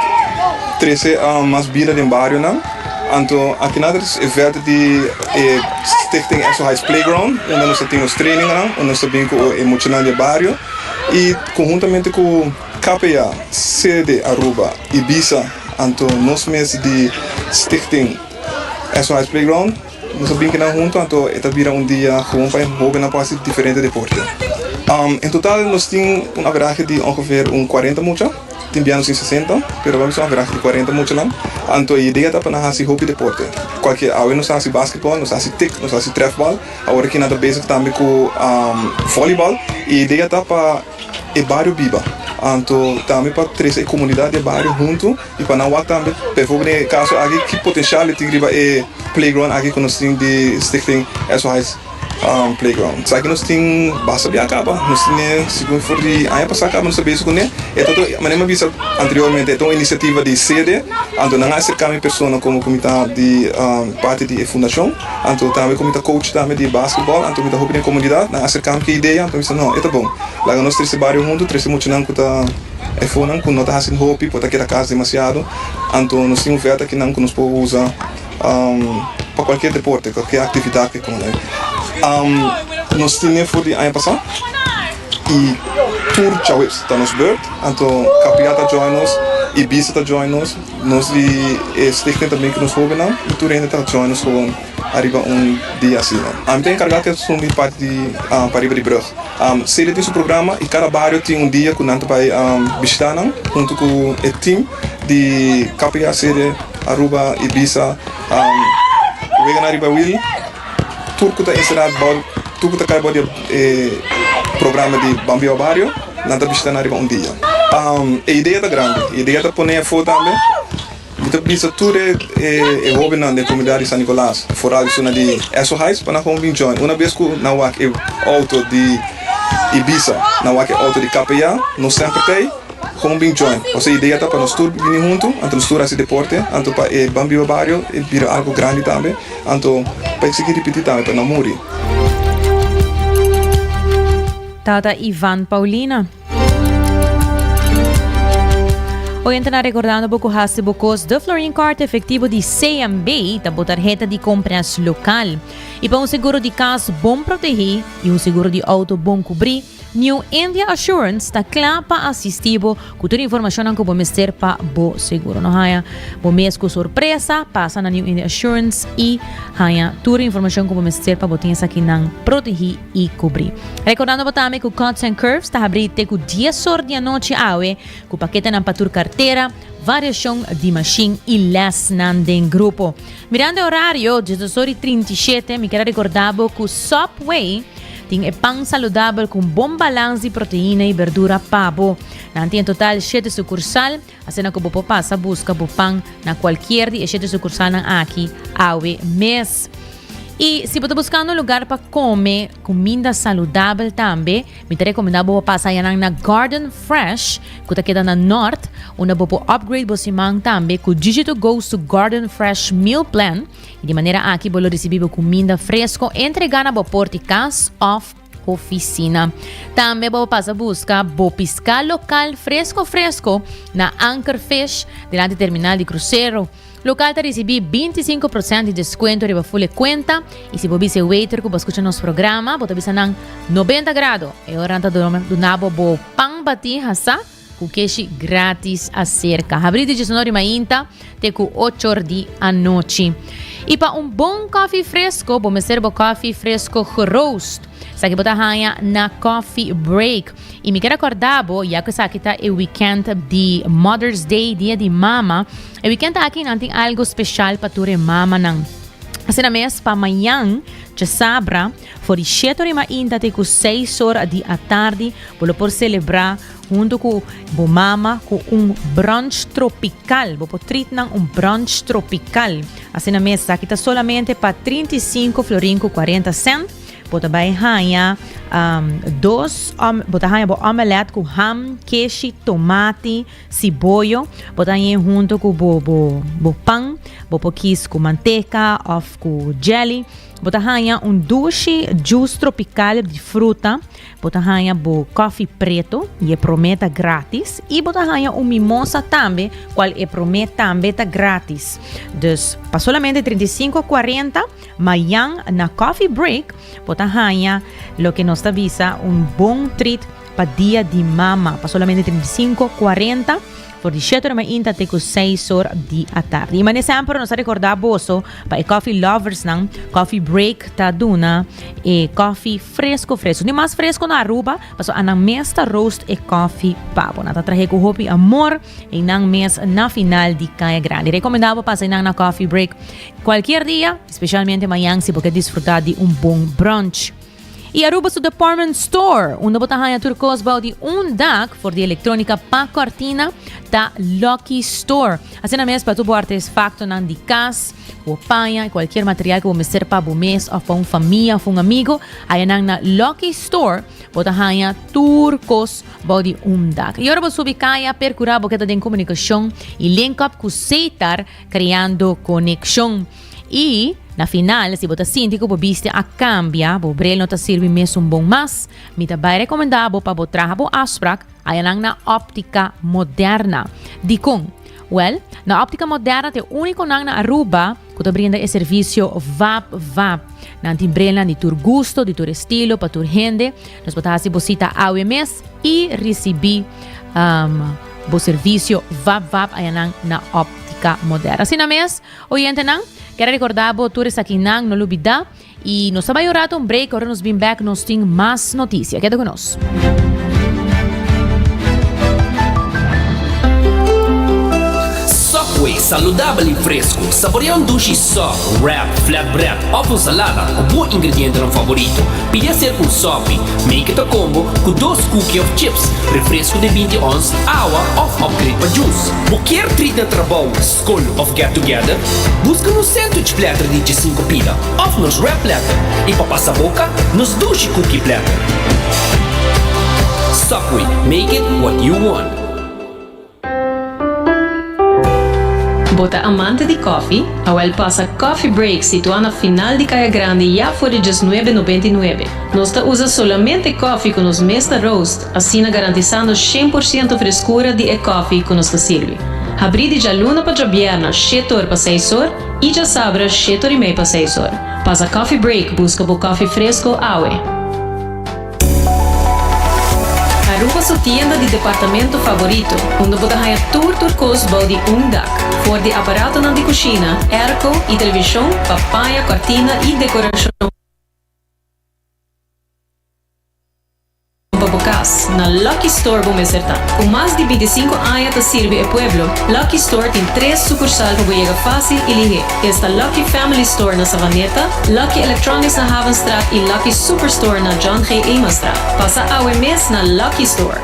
trece mas bida den barionan. Anto aki nan ta e veld di e Stichting Esso Heights Playground unda nos ta tin nos trainingnan, unda nos ta bin cu e muchanan di e bario y conhuntamente cu KPA, Cede Aruba y Bisa, anto nos mes di Stichting Esso Heights Playground. Nos a bin kinan hunto anto e ta bira un dia gewoon pa e hobennan por haci diferente deporte. En total nos tin un averahe di ongeveer un cuarenta mucha, tin bia nos tin sesenta, pero lo bisa un averahe di cuarenta muchanan. Anto e idea ta pa nan haci hopi deporte. Cualkier, awe nos a haci basketball, nos a haci tik, nos a haci trefbal, awor aki nan ta bezig tambe cu volleybal. E idea ta pa e bario biba, anto tambe pa trece e comunidad di e bario hunto. I pa nan wak tambe, bijvoorbeeld den e kaso aki, ki potensial e tin riba e playground aki ku nos tin di Stichting Esso Heights Playground. Esaki nos tin basta bia kaba, nos tine segun for di aña pasá kaba nos ta bezig kuné. E ta manera mi a bisa anteriormente, e ta un inisiativa di sede, anto nan a aserká mi persona komo ku mi ta di parti di e fundashon, anto tambe ku mi ta coach tambe di basketball, anto mi ta hopi den komunidat, nan a aserká mi ku e idea, anto mi bisa no, e ta bon, laga nos trese bario huntu, trese muchanan ku ta. E fonan ku no ta hasi hopi por ta keda kas demasiado, anto nos tin un vèlt akinan ku nos por usa pa kualkier deporte, kualkier aktividat ke kon. Nos tin e for di aña pasá i tur djaweps ta nos bèrt, anto Kapia ta join nos, Ibisa ta join nos, nos di e stichting ta bin ku nos hóbennan i tur hende ta join nos gewoon ariba un dia asina. Ami ta enkargá ku esun di parti di pariba di brùg. Cele tin su programa y cada bario tin un dia cu nan ta bay bishita nan hunto cu e team di KPA Cele, Aruba, Ibiza, weganan riba wiel. Tur cu ta encerra bou, tur cu ta cay bou di e programa di Ban Biba Bario. Nan ta bishita nan riba un dia. E idea ta grandi. E idea ta pone afó tambe. Mi ta bisa tur e e hóbennan den komunidat di San Nicolas, foral esunnan di Esso Heights, pa nan gewoon bin join. Una bes ku nan wak e outo di Ibiza, nan wak e outo di KPA, nos semper ta ei, gewoon bin join. Pasobra e idea ta pa nos tur bini huntu, anto nos tur hasi deporte, anto pa e Ban Biba Bario e bira algu grandi tambe, anto pa e sigui ripití tambe, pa no muri. Tata Ivan Paulina. Oyentenan recordando bo cu haci bo cos De Florin Card efectivo di CMB ta bo tarheta di compras local. Y pa un seguro di cas bon protegi y un seguro di auto bon cubri, New India Assurance ta cla pa asisti bo cu tur informacionnan cu bo mester pa bo seguro. No haya bo mes cu sorpresa, pasa na New India Assurance y haya tur informacion cu bo mester pa bo tin esakinan protegi y cubri. Recordando bo tambe cu Cuts and Curves ta habri te cu dies or di anochi awe cu paketenan pa tur cartera, variacion di mashin y lesnan den grupo. Mirando e horario, diesdos or y 37, mi kier a recorda bo cu Subway tin e pan saludabel cu un bon balans di proteina y berdura pa bo. Nan tin en total shete sucursal, asina cu bo por pasa busca bo pan na cualkier di e shete sucursalnan aki awe mes. Y si bo ta buscando un lugar pa come cuminda saludabel tambe, mi ta recomenda bo pa pasa ayanan na Garden Fresh, cu ta keda na Noord, unda bo por upgrade bo siman tambe cu Gigi to Go su Garden Fresh Meal Plan. Y di manera aki bo lo ricibi bo cuminda fresco entrega na bo porti cas of oficina. Tambe bo por pasa busca bo pisca local fresco fresco na Anchor Fish, dilanti terminal di crucero. Local ta ricibi 25 procent di descuento riba full e cuenta y si bo bisa e waiter cu bo a scucha nos programa bo ta bisa nan 90 grado e ora nan ta duna bo bo pan bati hasa cu keshi gratis acerca. Habri di 19 di mainta te cu 8 or di anochi. Y pa un bon koffie fresco bo mester bo koffie fresco geroost. Esaki bo ta haña na Coffee Break. I mi ker akorda bo, ya ku esaki ta e weekend di Mother's Day, dia di mama, e weekend aki nan tin algo special pa tur e mamanan. Asina mes, pa mañan, djasabra, for di shete ora i mainta te ku seis ora di atardi, bo lo por selebrá huntu ku bo mama ku un brunch tropical. Bo por treat nan un brunch tropical. Asina mes, esaki ta solamente pa 35 florin ku 40 cent. Bo ta bai haña dos bo ta haña bo omelet ku ham, keshi, tomati, siboyo. Bo ta hañ'é hunto ku bo bo bo pan. Bo por kis ku manteka òf ku jelly. Bo ta haña un dushi juice tropikal di fruta. Bo ta haña bo koffie preto i e promé ta gratis. I bo ta haña un mimosa tambe, kual e promé tambe ta gratis. Dus pa solamente 35 a 40 Mayan na Coffee Break bo ta haña loke nos ta bisa un bon treat pa dia di mama pa solamente 35, 40 for di 7 or mainta te ku 6 or di atardi. I mane semper nos ta recorda boso pa e coffee lovers nan, Coffee Break ta duna e coffee fresco fresco. Ni mas fresco na Aruba, paso anan mes ta roast e coffee pa bo. Nan ta trahe ku hopi amor i nan mes na final di Kaya Grandi. Recomenda bo pasa einan na Coffee Break. Cualkier dia, specialmente mañan si bo ke disfruta di un bon brunch. Y Aruba su department store, unda bo ta haña tur cos bao di un dak, for di electronica pa cortina, ta Lucky Store. Asina mes pa tur bo artefactonan di cas, bo paña y cualkier material cu bo mester pa bo mes of pa un famia of un amigo, hayanan na Lucky Store bo ta haña tur cos bao di un dak. Y ora bo subi caya, percura bo keda den comunicacion y link up cu Setar Creando conexion. Y, na final, si bo ta sinti cu bo bista a cambia, bo bril no ta sirbi mesun bon mas, mi ta bay recomenda bo pa bo traha bo afspraak ayanan na Optica Moderna. Dicon? Wel, na Optica Moderna ta e uniconan na Aruba cu ta brinda e servicio vap vap. Nan tin brilnan di tur gusto, di tur estilo, pa tur hende. Nos bo ta haci bo cita awe mes y ricibi bo servicio vap vap ayanan na Optica Moderna. Asina mes, oyentenan, kier a recorda bo tur esakinan, no lubida. Y nos ta bay un rato un break, ora nos bin back nos tin mas noticia. Keda cu nos. Subway. Saludabel y fresco, saborea un dushi sop, wrap, flatbread of un salada cu bo ingredientenan favorito. Pidi acerca un sopi, make it a combo cu dos cookie of chips, refresco di 20 ons, awa of upgrade pa juice. Bo kier treat na trabou, scol of get together? Busca nos sandwich platter di 15 pida of nos wrap platter y pa pasa boca, nos dushi cookie platter. Subway, make it what you want. Bo ta amante di koffie? Awel pasa Coffee Break situá na final di Kaya Grandi ya for di djesnuebe nobenta i nuebe. Nos ta usa solamente koffie ku nos mes ta roast, asina garantisando 100% freskura di e koffie ku nos ta sirbi. Habrí di djaluna pa djabièrna shete or pa seis or i djasabra shete or i mei pa seis or. Pasa Coffee Break buska bo koffie fresko awe. Aruba su tienda di departamento favorito, unda bo ta haña tur tur kos bou di un dak. For di aparatonan di kushina, airco i televishon pa paña, kòrtina i dekorashon pa bo kas, na Lucky Store bo mester ta. Ku mas di 25 aña ta sirbi e pueblo, Lucky Store tin tres sukursal pa bo yega fásil i lihé. Esta Lucky Family Store na Savaneta, Lucky Electronics na Havenstraat y Lucky Superstore na John G. Emanstraat. Pasa awe mes na Lucky Store.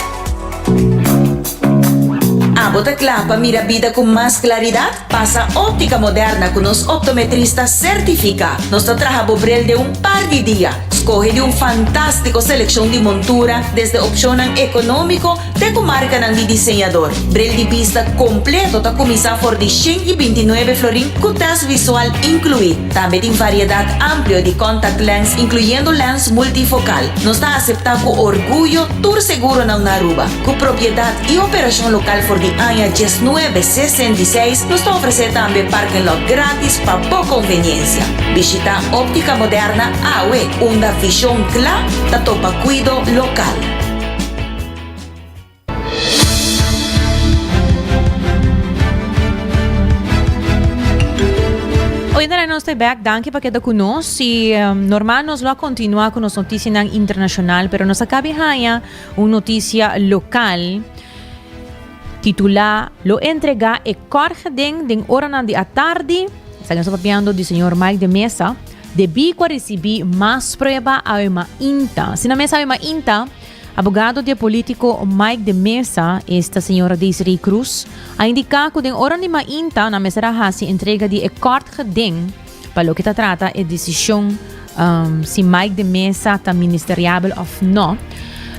Abo ta kla pa mira bida ku mas klaridat? Pasa Óptica Moderna ku nos optometrista sertifiká. Nos ta traha bo bril den un par di dia. Skohe di un fantástiko selekshon di montura, desde opshonnan ekonómiko Te ku markanan di diseñador. Bril di bista kompleto ta kuminsá for di 129 florin ku tèst visual inkluí. Tambe tin variedat amplio di contact lens inkluyendo lens multifokal. Nos ta aseptá ku orguyo tur seguronan na Aruba. Ku propiedat i operashon lokal for di aña 1966, nos ta ofresé tambe parking lot gratis pa bo konveniensia. Bishitá Óptica Moderna awe, unda vishon kla ta topa kuido lokal. Oyentenan nos ta bek, danki pa keda ku nos. I normal nos lo a kontinuá ku nos notisianan internashonal, pero nos a kabi haña un notisia lokal titulá Lo entregá e kòrgeding den oranan di atardi. Esaki nos ta papiando di señor Mike de Meza. Debí ku a risibí mas prueba awe mainta. Asina mes awe mainta, abogado di e polítiko Mike de Meza, esta señora Desiree Cruz, a indiká ku den ora di mainta nan mester a hasi entrega di e kort geding pa loke ta trata e desishon si Mike de Meza ta ministeriabel òf nò.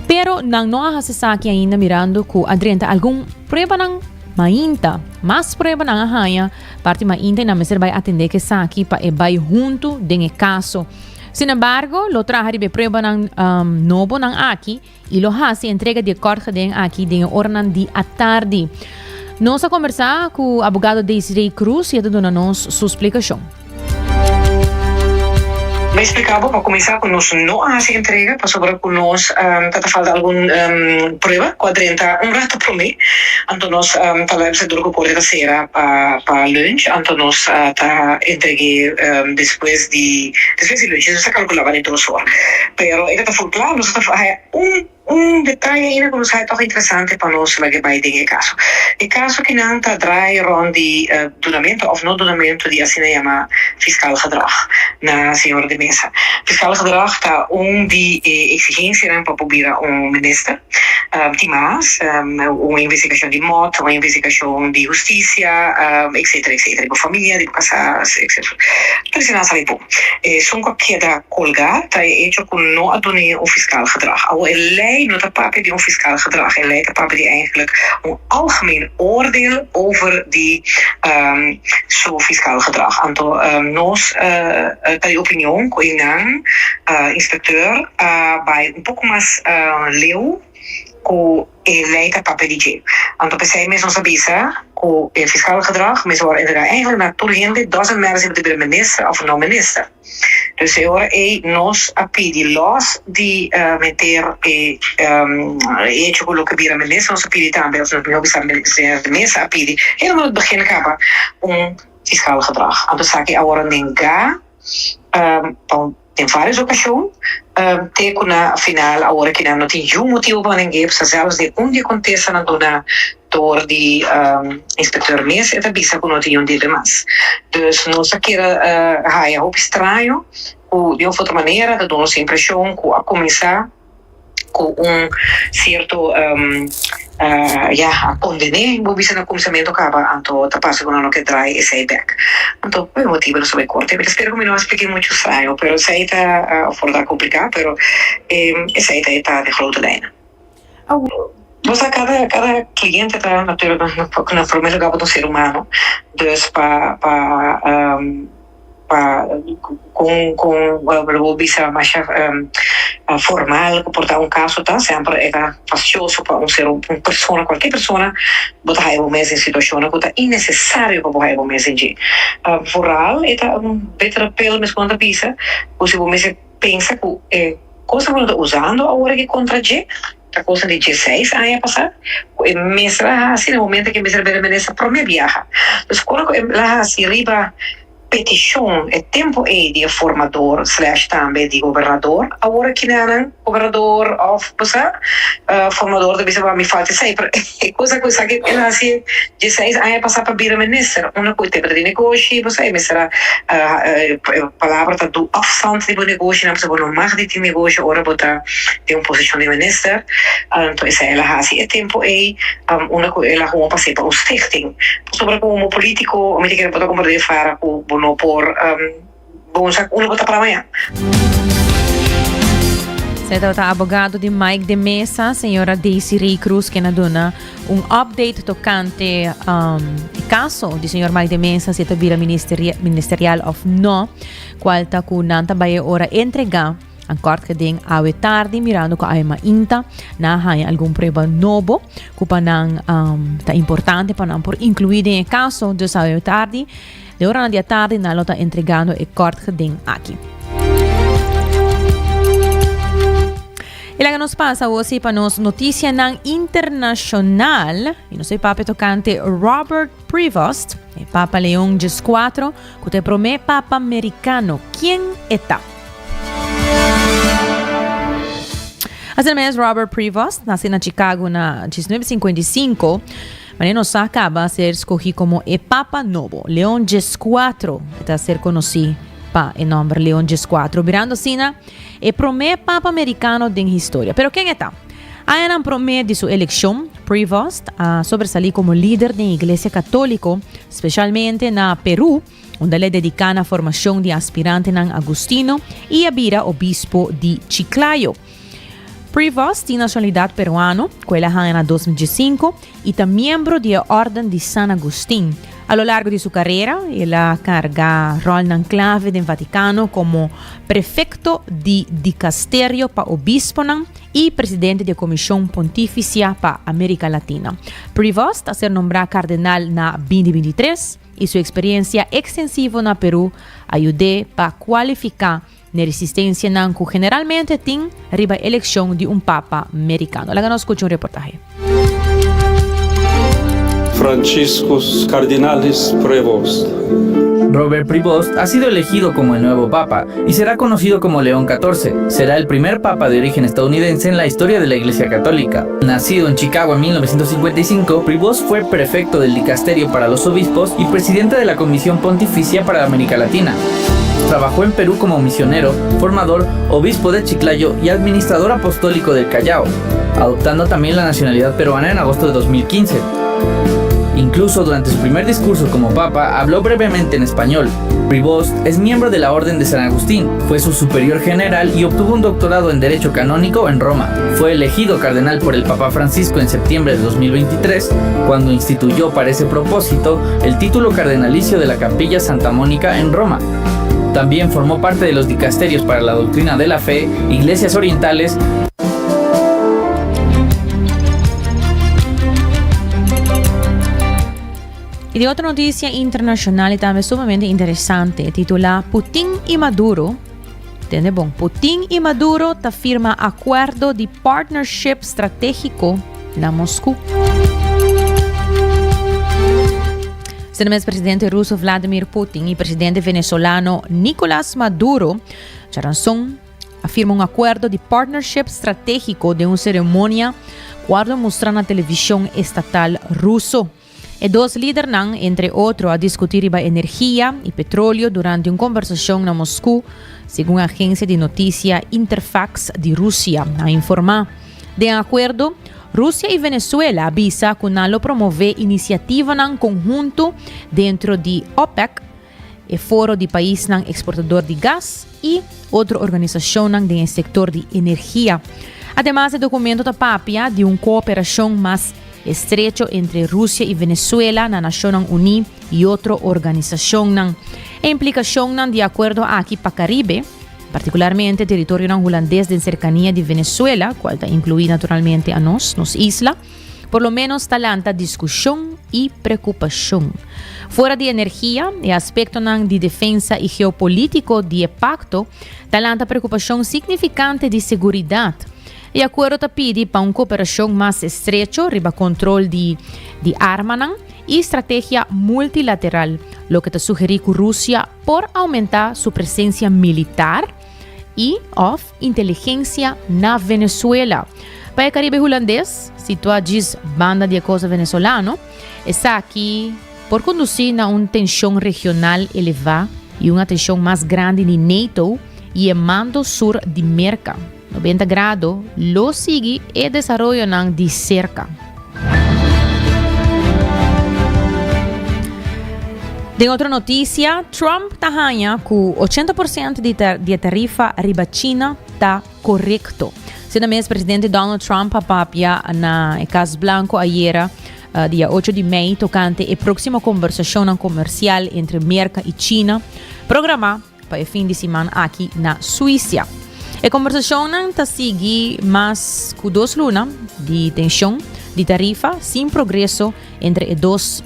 Pero nan no a hasi esaki ainda mirando ku a drenta algun pruebanan mainta. Mas pruebanan a haña. Parti mainta i nan mester bai atendé ku esaki pa e bai huntu den e kaso. Sin embargo, lo traha riba e pruebanan nobonan aki i lo hasi entrega di e kòrtgeding aki den e oranan di atardi. Nos a kombersá ku abogado Desiree Cruz i e ta duna nos su splikashon. Mi a spliká bo pa kuminsá ku nos no a hasi entrega pasobra ku nos ta ta falta algun prueba ku a drenta un rato promé. Anto nos ta laga bisa dor ku korte ta sera pa pa lunch anto nos ta entreg'é despues di despues di lunch. Nos ta kalkulá bani dos or. Pero e ta ta ful kla nos ta haya un. Un detaye ainda ku nos haya tòg interesante pa nos laga bai den e kaso. E kaso kinan ta draai rònt di dunamentu òf no dunamentu di asina yamá fiskaal gedrag na señor de Meza. Fiskaal gedrag ta un di e eksigensianan pa por bira un minister. Tin mas, un investigashon di mòt, un investigashon di hustisia, etcetera, etcetera, di bo famia, di bo kasá, etcetera. Tur esei nan sali bon. Esun ku a keda kolgá ta e echo ku no a dun'é un fiskaal gedrag. Awor e lei no ta papia di un fiskaal gedrag, e lei ta papia di eigentlik un algemeen oordeel over di su fiskaal gedrag. Anto nos ta di opinion ku einan inspekteur a bai un poko mas leu ku e lei ta papia di dje. Anto p'esei mes nos a bisa ku e fiskaal gedrag mester wòrdu entregá eigentlik na tur hende, doesn't matter si bo ta bira minister òf no minister. Dus e ora ei nos a pidi lòs di meter e hecho ku loke bira minister, nos a pidi tambe, òf mihó bisa señor de Meza a pidi helemaal het begin kaba un fiskaal gedrag. Anto esaki a wòrdu nengá pa un. Den varios ocasion, te cu na final awor aki nan no tin yun motibo pa neng'é, pasobra zelfs den un di e contestanan duna door di inspecteur mes e ta bisa cu no tin yun debe mas. Dus nos a keda haya hopi straño cu di un of otro manera ta duna nos e impresion cu a cuminsa cu un cierto ya a condene bo bisa na cuminsamentu caba anto ta parce cu nan no ke draai esey bek anto pa e motibo nos ta bay corte mi ta spera cu mi no a splica mucho straño pero esey ta of por ta complica pero esey ta e ta de grote lijnen. Bo sa cada cada cliente ta natuurlijk na primer lugar bo ta un ser humano dus pa pa. Pa con con lo bo bisa masha formal cu por ta un caso ta semper e ta fastioso pa un ser un persona cualkier persona bo ta haya bo mes den situacionnan cu ta innecesario pa bo haya bo mes den dje. Vooral e ta un bittere pil mes cu nan ta bisa cu si bo mester pensa cu e cosnan cu nan ta usando awor aki contra dje ta cosnan di dieseis aña pasa cu e mester a haci na momento cu e mester a bira minister prome biaha. Dus ora cu el a haci riba peticion e tempo ey di e formador slash tambe di gobernador, awor aki nan gobernador of bo sa formador ta bisa bo mi falta esey pero e cosa cu esaki el a haci dieseis aña pasa pa bira minister unda cu e tabata di negoshi bo sa e mester a e palabra ta doe afstand di bo negoshinan pasobra bo no mag di tin negoshi ora bo ta den un posicion di minister, anto esei el a haci e tempo ey unda cu el a gewoon pas'é pa un stichting, pasobra como politico mi ta kere bo ta comprende fara cu bo no por bo no sa unda bo ta para maña. Esei tabata abogado di Mike de Meza, señora Daisy Cruz, ken a duna un update tocante e caso di señor Mike de Meza, si e ta bira ministerial of no, cual ta cu nan ta bay e ora entrega. An kort geding awe tardi mirando ku awe mainta nan a haña algun prueba nobo ku pa nan um, ta importante pa nan por inkluí den e kaso. Dus awe tardi, de oranan di atardi nan lo ta entregando e kort geding aki. Y laga nos pasa awor sí pa nos noticianan internacional. Y nos papia tocante Robert Prevost, e Papa Leon XIV, ku ta e promé Papa Mericano. Quién e ta? Asina mes Robert Prevost, nací na Chicago na 1955, manera nos sa caba a ser scogi como e Papa nobo, Leon XIV, e ta ser conoci pa e nomber Leon XIV, birando asina e prome Papa Americano den historia. Pero ken e ta? Añanan prome di su eleccion, Prevost a sobresali como lider den Iglesia Catolico, specialmente na Peru, unda el a dediká na formashon di aspirantenan agustino i a bira obispo di Chiclayo. Prevost tin nashonalidat peruano, ku el a haña na 2015, i ta miembro di e Órden di San Agustin. A lo largo di su karera, el a karga ròlnan klave den Vatikano komo prefekto di Dikasterio pa Obisponan i presidente di e Komishon Pontifisia pa Amerika Latina. Prevost a ser nombrá kardenal na 2023. y su experiencia extensivo na Peru a yud'é pa cualifica n'e resistencianan cu generalmente tin riba eleccion di un papa mericano. Laga nos scucha un reportahe. Franciscus Cardinalis Prevost. Robert Prevost ha sido elegido como el nuevo papa y será conocido como León XIV. Será el primer papa de origen estadounidense en la historia de la Iglesia Católica. Nacido en Chicago en 1955, Prevost fue prefecto del Dicasterio para los Obispos y presidente de la Comisión Pontificia para América Latina. Trabajó en Perú como misionero, formador, obispo de Chiclayo y administrador apostólico del Callao, adoptando también la nacionalidad peruana en agosto de 2015. Incluso durante su primer discurso como papa, habló brevemente en español. Prevost es miembro de la Orden de San Agustín, fue su superior general y obtuvo un doctorado en Derecho Canónico en Roma. Fue elegido cardenal por el Papa Francisco en septiembre de 2023, cuando instituyó para ese propósito el título cardenalicio de la Capilla Santa Mónica en Roma. También formó parte de los dicasterios para la doctrina de la fe, iglesias orientales, Y di otro noticia internacional y tambe sumamente interesante, titula Putin y Maduro. Tende bon, Putin y Maduro ta firma acuerdo di partnership strategico na Moscú. Sendo mes presidente ruso Vladimir Putin y presidente venezolano Nicolas Maduro djaranson a firma un acuerdo di partnership strategico den un ceremonia cu a mustra na television estatal ruso. E dos lidernan, entre otro, a diskutí riba energia i petrolio durante un kombersashon na Mosku, segun agensia di notisia Interfax di Rusia a informá. Den akuerdo, Rusia i Venezuela a bisa ku nan lo promové inisiativanan konhunto dentro di OPEC, e foro di paisnan eksportador di gas, i otro organisashonnan den e sektor di energia. Ademas e dokumento ta papia di un kooperashon mas estrecho entre Rusia i Venezuela na Nashonnan Uní i otro organisashonnan. E implikashonnan di e akuerdo aki pa Karibe, partikularmente teritorionan hulandes den serkania di Venezuela, kual ta inkluí naturalmente anos, nos isla, Por lo ménos ta lanta diskushon i preokupashon. Fuera di energia, e aspektonan di defensa i geopolítiko di e pakto ta lanta preokupashon signifikante di seguridat. E akuerdo ta pidi pa un kooperashon mas estrecho riba kontrol di di armanan i strategia multilateral, loke ta sugerí ku Rusia por oumentá su presensia militar i òf Inteligencia na Venezuela. Pa e Caribe Hulandes, situa djis banda di e costa venezolano, esaki por conduci na un tension regional eleva y un atencion mas grandi di NATO y e mando sur di Merca. 90 Grado lo sigui e desaroyonan di cerca. Den otro noticia, Trump ta haña cu 80% di di e tarifa riba China ta corecto. Asina mes presidente Donald Trump a papia na e Cas Blanco ayera uh, dia 8 di mei tocante e próximo conversacionnan comercial entre Merca y China, programa pa e fin di siman aki na Suisia. E kombersashonnan ta sigui mas ku dos luna di tenshon di tarifa sin progreso entre e dos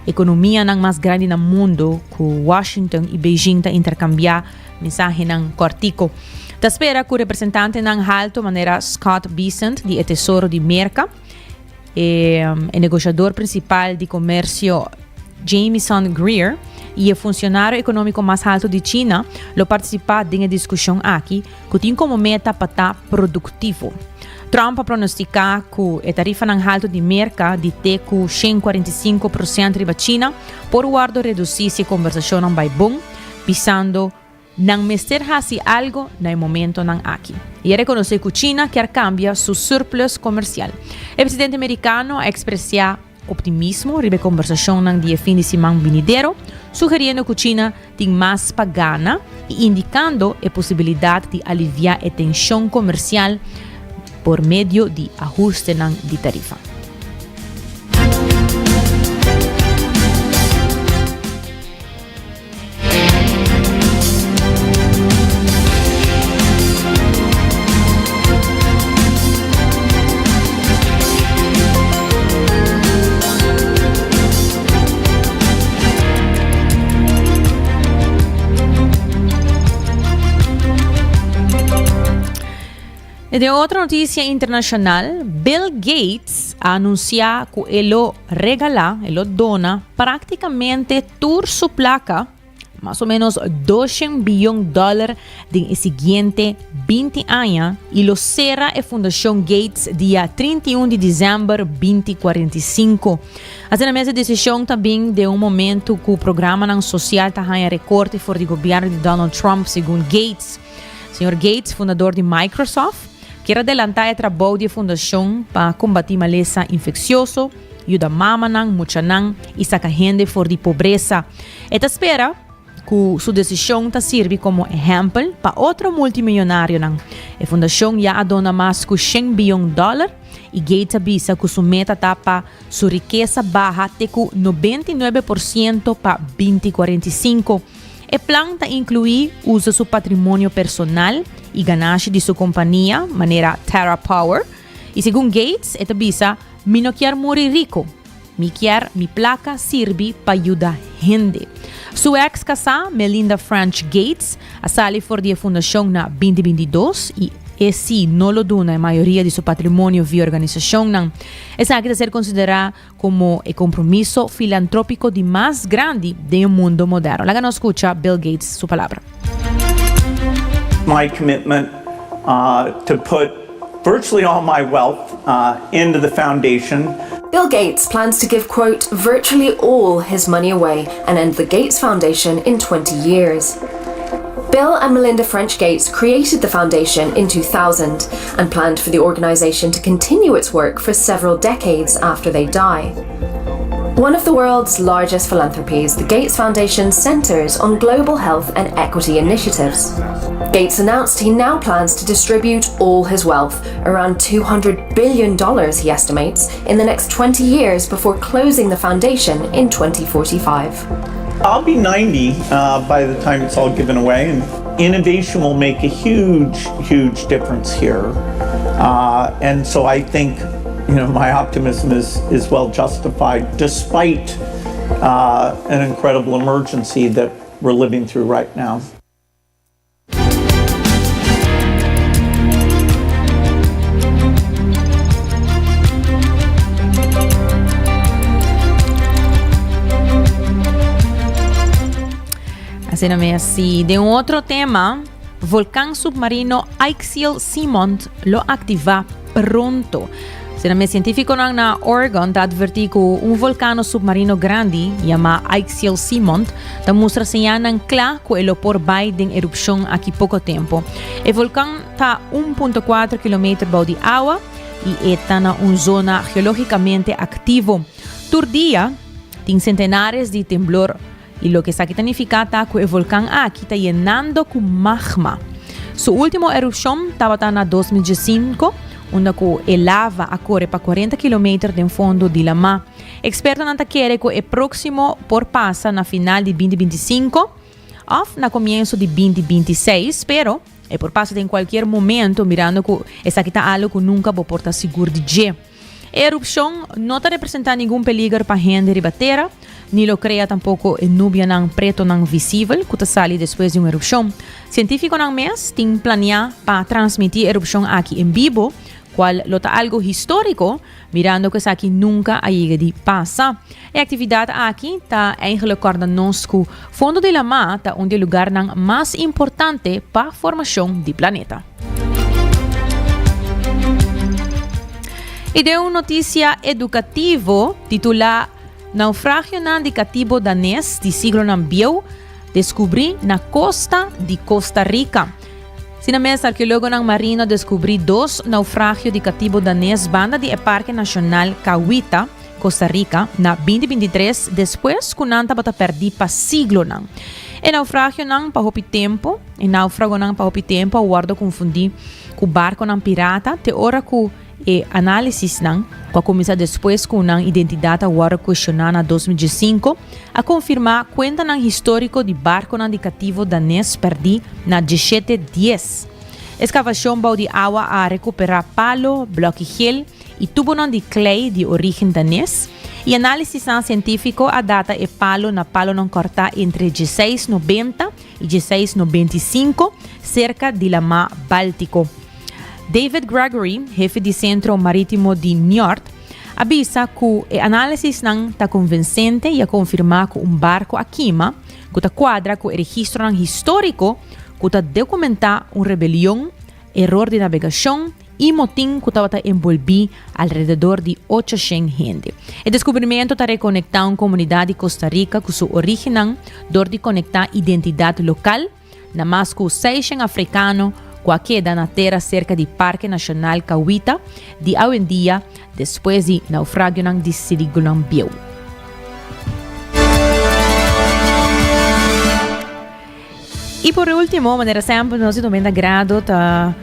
ekonomianan mas grandi na mundu ku Washington i Beijing ta interkambiá mensahenan kòrtiku. Ta spera ku representantenan haltu manera Scott Bessent di e Tesoro di Merka, E negoshador prinsipal di komersio Jamieson Greer i e funsionario ekonómiko mas haltu di China lo partisipá den e diskushon aki ku tin komo meta pa ta produktivo. Trump a pronostiká ku e tarifanan haltu di Merka di te ku 145 prosènt riba China por wòrdu redusí si e kombersashonnan bai bon, bisando, Nan mester hasi algo na e momentonan aki. I a rekonosé ku China kier kambia su surplus komersial. E presidente merikano a ekspresiá optimismo riba e kombersashonnan di e fin di siman binidero, sugeriendo ku China tin mas pa gana i indikando e posibilidat di aliviá e tenshon komersial por medio di ahustenan di tarifa. E den otro noticia internacional, Bill Gates a anuncia cu e lo regala, e lo dona practicamente tur su placa, mas o menos 200 biyon dollar den e siguiente 20 aña y lo cera e Fundacion Gates dia 31 di december 2045. Asina mes e decision ta bin den un momento cu programanan social ta haya recorte for di gobierno di Donald Trump, segun Gates. Señor Gates, fundador di Microsoft, kier adelantá e trabou di e fundashon pa kombatí malesa infeksioso, yuda mamanan, muchanan i saka hende for di pobresa. E ta spera ku su desishon ta sirbi komo ehèmpel pa otro multimilionarionan. E fundashon ya a dona mas ku shen biyon dòler i Gates a bisa ku su meta ta pa su rikesa baha te ku 99% pa 2045. E plan ta inkluí usa su patrimonio personal i ganashi di su kompania, manera TerraPower, i segun Gates e ta bisa, Mi no kier muri riku, mi kier mi plaka sirbi pa yuda hende. Su eks kasá, Melinda French Gates, a sali for di e fundashon na 2022 i. e si no lo duna e mayoria di su patrimonio via organisacionnan. Esaki ta ser considera como e compromiso filantropico di mas grandi den e mundo moderno. Laga nos scucha Bill Gates su palabra. My commitment to put virtually all my wealth into the foundation. Bill Gates plans to give, quote, virtually all his money away and end the Gates Foundation in 20 years. Bill and Melinda French Gates created the foundation in 2000 and planned for the organization to continue its work for several decades after they die. One of the world's largest philanthropies, the Gates Foundation centers on global health and equity initiatives. Gates announced he now plans to distribute all his wealth, around $200 billion, he estimates, in the next 20 years before closing the foundation in 2045. I'll be 90 uh, by the time it's all given away, and innovation will make a huge, huge difference here. Uh, and so I think, you know, my optimism is, is well justified, despite uh, an incredible emergency that we're living through right now. Asina mes, si den un otro tema, volcán submarino Axial Seamount lo activa pronto. Asina mes, científiconan na Oregon ta advertí cu un volcano submarino grandi, yamá Axial Seamount, ta mustra señalnan cla cu e lo por bai den erupcion aki poco tempo. E volcan ta 1.4 kilometer bou di awa y e ta na un zona geologicamente activo. Tur dia tin centenares di temblor I loke esaki ta nifiká ta ku e volkan aki ta yenando ku magma. Su último erupshon tabata na 2015, unda ku e lava a kore pa 40 kilometer den fondo di lamá. Ekspertonan ta kere ku e próksimo por pasa na final di 2025 òf na komienso di 2026, pero e por pasa den kualkier momento mirando ku esaki ta algu ku nunka bo por ta sigur di dje. E erupshon no ta representá ningun peliger pa hende riba tera, ni lo krea tampoko e nubianan pretonan visibel ku ta sali despues di un erupshon. Sientífikonan mes tin planiá pa transmití e erupshon aki en bibo, kual lo ta algu históriko, mirando ku esaki nunka a yega di pasa. E aktividat aki ta eigenlik kòrda nos ku fondo di lamá ta un di e lugarnan mas importante pa formashon di planeta. I den un notisia edukativo titulá Naufragionan di katibo danes di siglonan bieu deskubrí na kosta di Costa Rica. Asina mes arkeologonan marino a deskubrí dos naufragio di katibo danes banda di e Parke Nashonal Cahuita, Costa Rica, na 2023 despues ku nan tabata pèrdí pa siglonan. E naufragionan pa hopi tempu. E náufragonan pa hopi tempu a wòrdu konfundí ku barkonan pirata te ora ku e análisisnan, ku a kuminsá despues ku nan identidat a wòrdu kuestioná na 2015, a konfirmá kuentanan históriko di barkonan di kativo danes pèrdí na diesshete dies. Eskavashon bou di awa a rekuperá palo, blòki gel, i tubonan di klei di orígen danes, i análisisnan sientífiko a data e palo na palonan kòrtá entre dieseis nobenta i dieseis 95 serka di Lamá Báltiko. David Gregory, hefe di Sentro Marítimo di Njord, a bisa ku e análisisnan ta konvensente i a konfirmá ku un barko a kima ku ta kuadra ku e registronan históriko ku ta dokumentá un rebelion, eror di nabegashon i motin ku tabata enbolbí alrededor di 800 hende. E deskubrimentu ta rekonektá un komunidat di Costa Rica ku su orígennan dor di konektá identidat lokal na mas ku 600 afrikano ku a keda na tera serka di Parke Nashonal Cahuita di awendia despues di naufragionan di siglonan bieu. Y por ultimo, manera semper nos di 90 Grado ta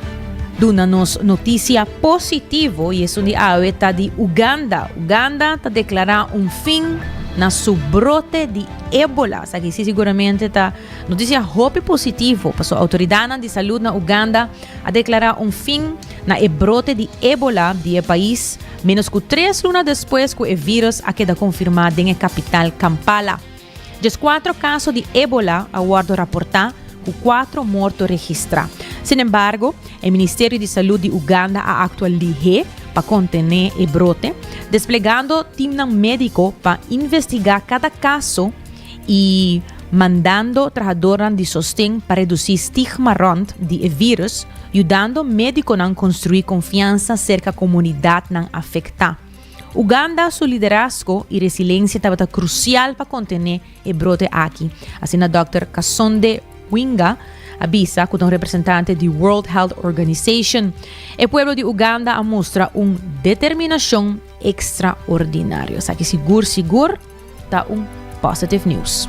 duna nos noticia positivo y esun di awe ta di Uganda. Uganda ta declara un fin na su brote di ébola. Esaki si seguramente ta noticia hopi positivo paso autoridadnan di salud na Uganda a declara un fin na e brote di ébola di e pais menos cu tres luna despues cu e virus a keda confirma den e capital Kampala. Djes cuatro caso di Ebola a wordo raporta, cu cuatro morto registra. Sinembargo, e Ministerio di Salud di Uganda a actua lihe pa contene e brote, desplegando teamnan medico pa investiga cada caso y mandando trahadornan di sosten pa reduci stigma rond di e virus, yudando mediconan construi confiansa cerca comunidadnan afecta. Uganda su liderazgo y resiliencia tabata crucial pa contene e brote aki, asina Dòkter Kasonde Winga a bisa ku ta un representante di World Health Organization. E pueblo di Uganda a mustra un determinashon ekstraordinario. Esaki sigur sigur ta un positive news.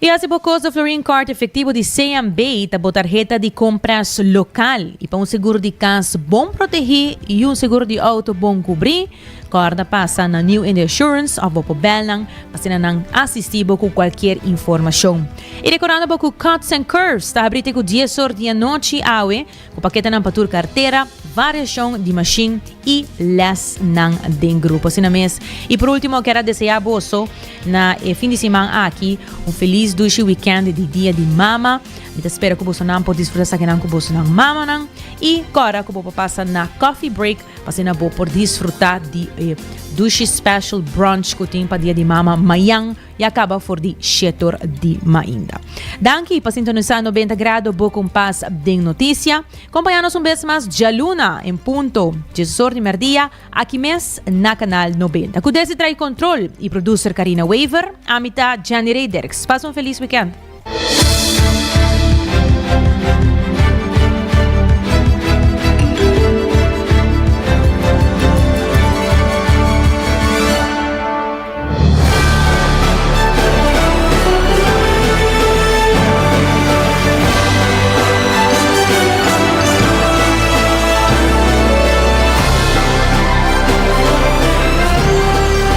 I hasi bo kos de Florin Card efektivo di CMB ta bo tarheta di kompras lokal. I pa un seguro di kas bon protegí i un seguro di outo bon kubrí, kòrda pasa na New India Assurance òf bo por bèl nan pa asina nan asistí bo ku kualkier informashon. I rekordando bo ku Cuts and Curves ta habrí te ku dies or di anochi awe Ku paketenan pa tur kartera, variashon di mashin i lèsnan den grupo. Asina mes. I por último kier a deseá boso na e fin di siman aki un felis dushi wikènt di Dia di Mama. Mi ta spera ku bosonan por disfrutá esakinan ku bosonan mamanan. I kòrda ku bo por pasa na Coffee Break pa asina bo por disfrutá di e dushi special brunch ku tin pa Dia di Mama mayan. Ya caba for di shetor di mainda. Danki pa sintonisa 90 Grado bo kompas den noticia. Compaña nos un bes mas djaluna en punto djesor di merdia aki mes na Canal 90. Cu desi trai control y producer Carina Wever, ami ta Jenny Reyderks. Pasa un feliz weekend.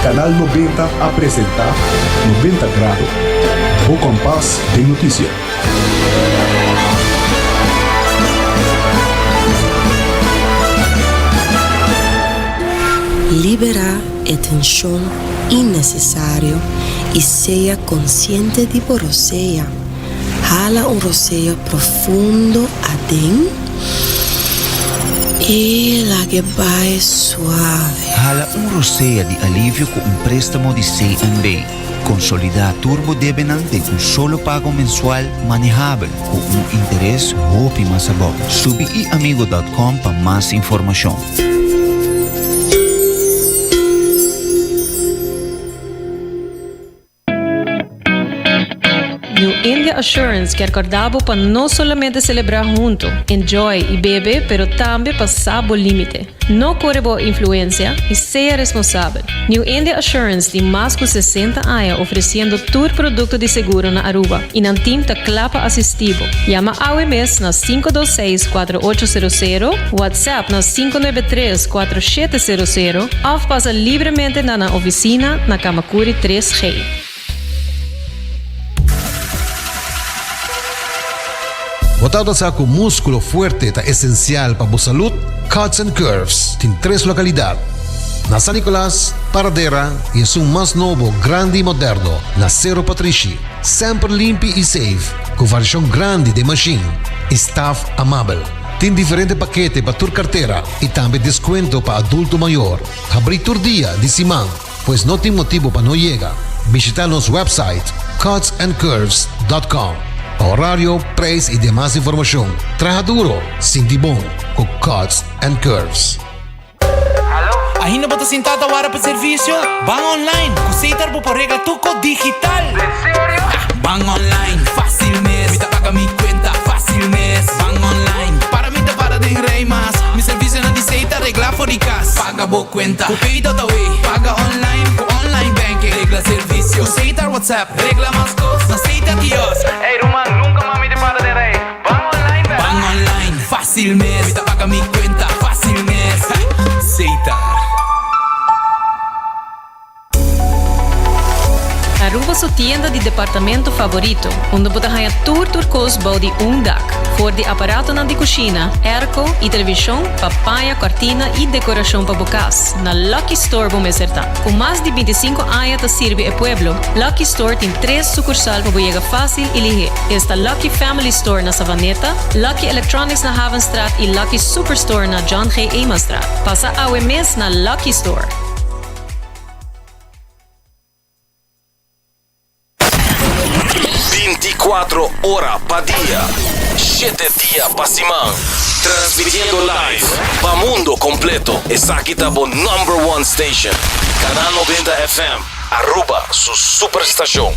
Canal 90 a presenta 90 Grado, bo kompas den notisia. Liberá e tenshon innesesario i sea konsiente di bo rosea. Hala un rosea profundo aden i lag'e bai suave. Hala un rosea di alivio ku un préstamo di CNB. Konsolidá tur bo debenan den un solo pago mensual manehabel ku un interes hopi mas abou. Subi iamigo dòt kòm pa mas informashon. New India Assurance kier corda bo pa no solamente celebra hunto, enjoy y bebe pero tambe pa sa bo limite. No core bo influencia y sea responsabel. New India Assurance tin mas cu 60 aña ofreciendo tur producto di seguro na Aruba y nan team ta cla pa asisti bo. Yama awe mes na 526 4800, WhatsApp na 593 4700 of pasa libremente na nan oficina na Kamakuri 3G. Bo tabata sa ku múskulo fuerte ta esensial pa bo salud? Cuts and Curves tin tres lokalidat, na San Nicolas, Paradera i esun mas nobo, grandi i moderno na Sero Patrishi. Semper limpi i safe, ku variashon grandi den mashin i staf amabel. Tin diferente pakete pa tur kartera i tambe deskuento pa adulto mayor. Habrí tur dia di siman. Pues no tin motibo pa no yega. Bishita nos website cutsandcurves.com pa horario, prijs y demas informacion. Traha duro, sinti bon cu Cuts and Curves. Ainda bo ta sinta ta wara pa servicio? Ban online! Cu Setar bo por regla tur cos digital! Ban online, facil mes! Mi ta paga mi cuenta facil mes! Ban online, para mi ta para den rij mas! Mi servicionan di Setar regla for di cas! Paga bo cuenta cu Pay.awe Paga online cu online banking Regla servicio cu Setar WhatsApp Regla mas cos na Setar Kiosk. Ey ruman, nunca mas mi ta para den rij. Ban online bek. Ban online, facil mes. Mi ta paga mi cuenta facil mes. Setar. Aruba su. tienda di departamento favorito, unda bo ta haña tur tur kos bou di un dak. For di aparatonan di kushina, airco i televishon pa paña, kòrtina i dekorashon pa bo kas, na Lucky Store bo mester ta. Ku mas di bintisinko aña ta sirbi e pueblo, Lucky Store tin tres sukursal pa bo yega fásil i lihé. Esta Lucky Family Store na Savaneta, Lucky Electronics na Havenstraat i Lucky Superstore na John G. Emanstraat. Pasa awe mes na Lucky Store. Binticuatro ora pa dia, shete dia pa siman. Transmitiendo live pa mundo completo. Esaki ta bo number one station. Canal 90 FM, Aruba su superstacion.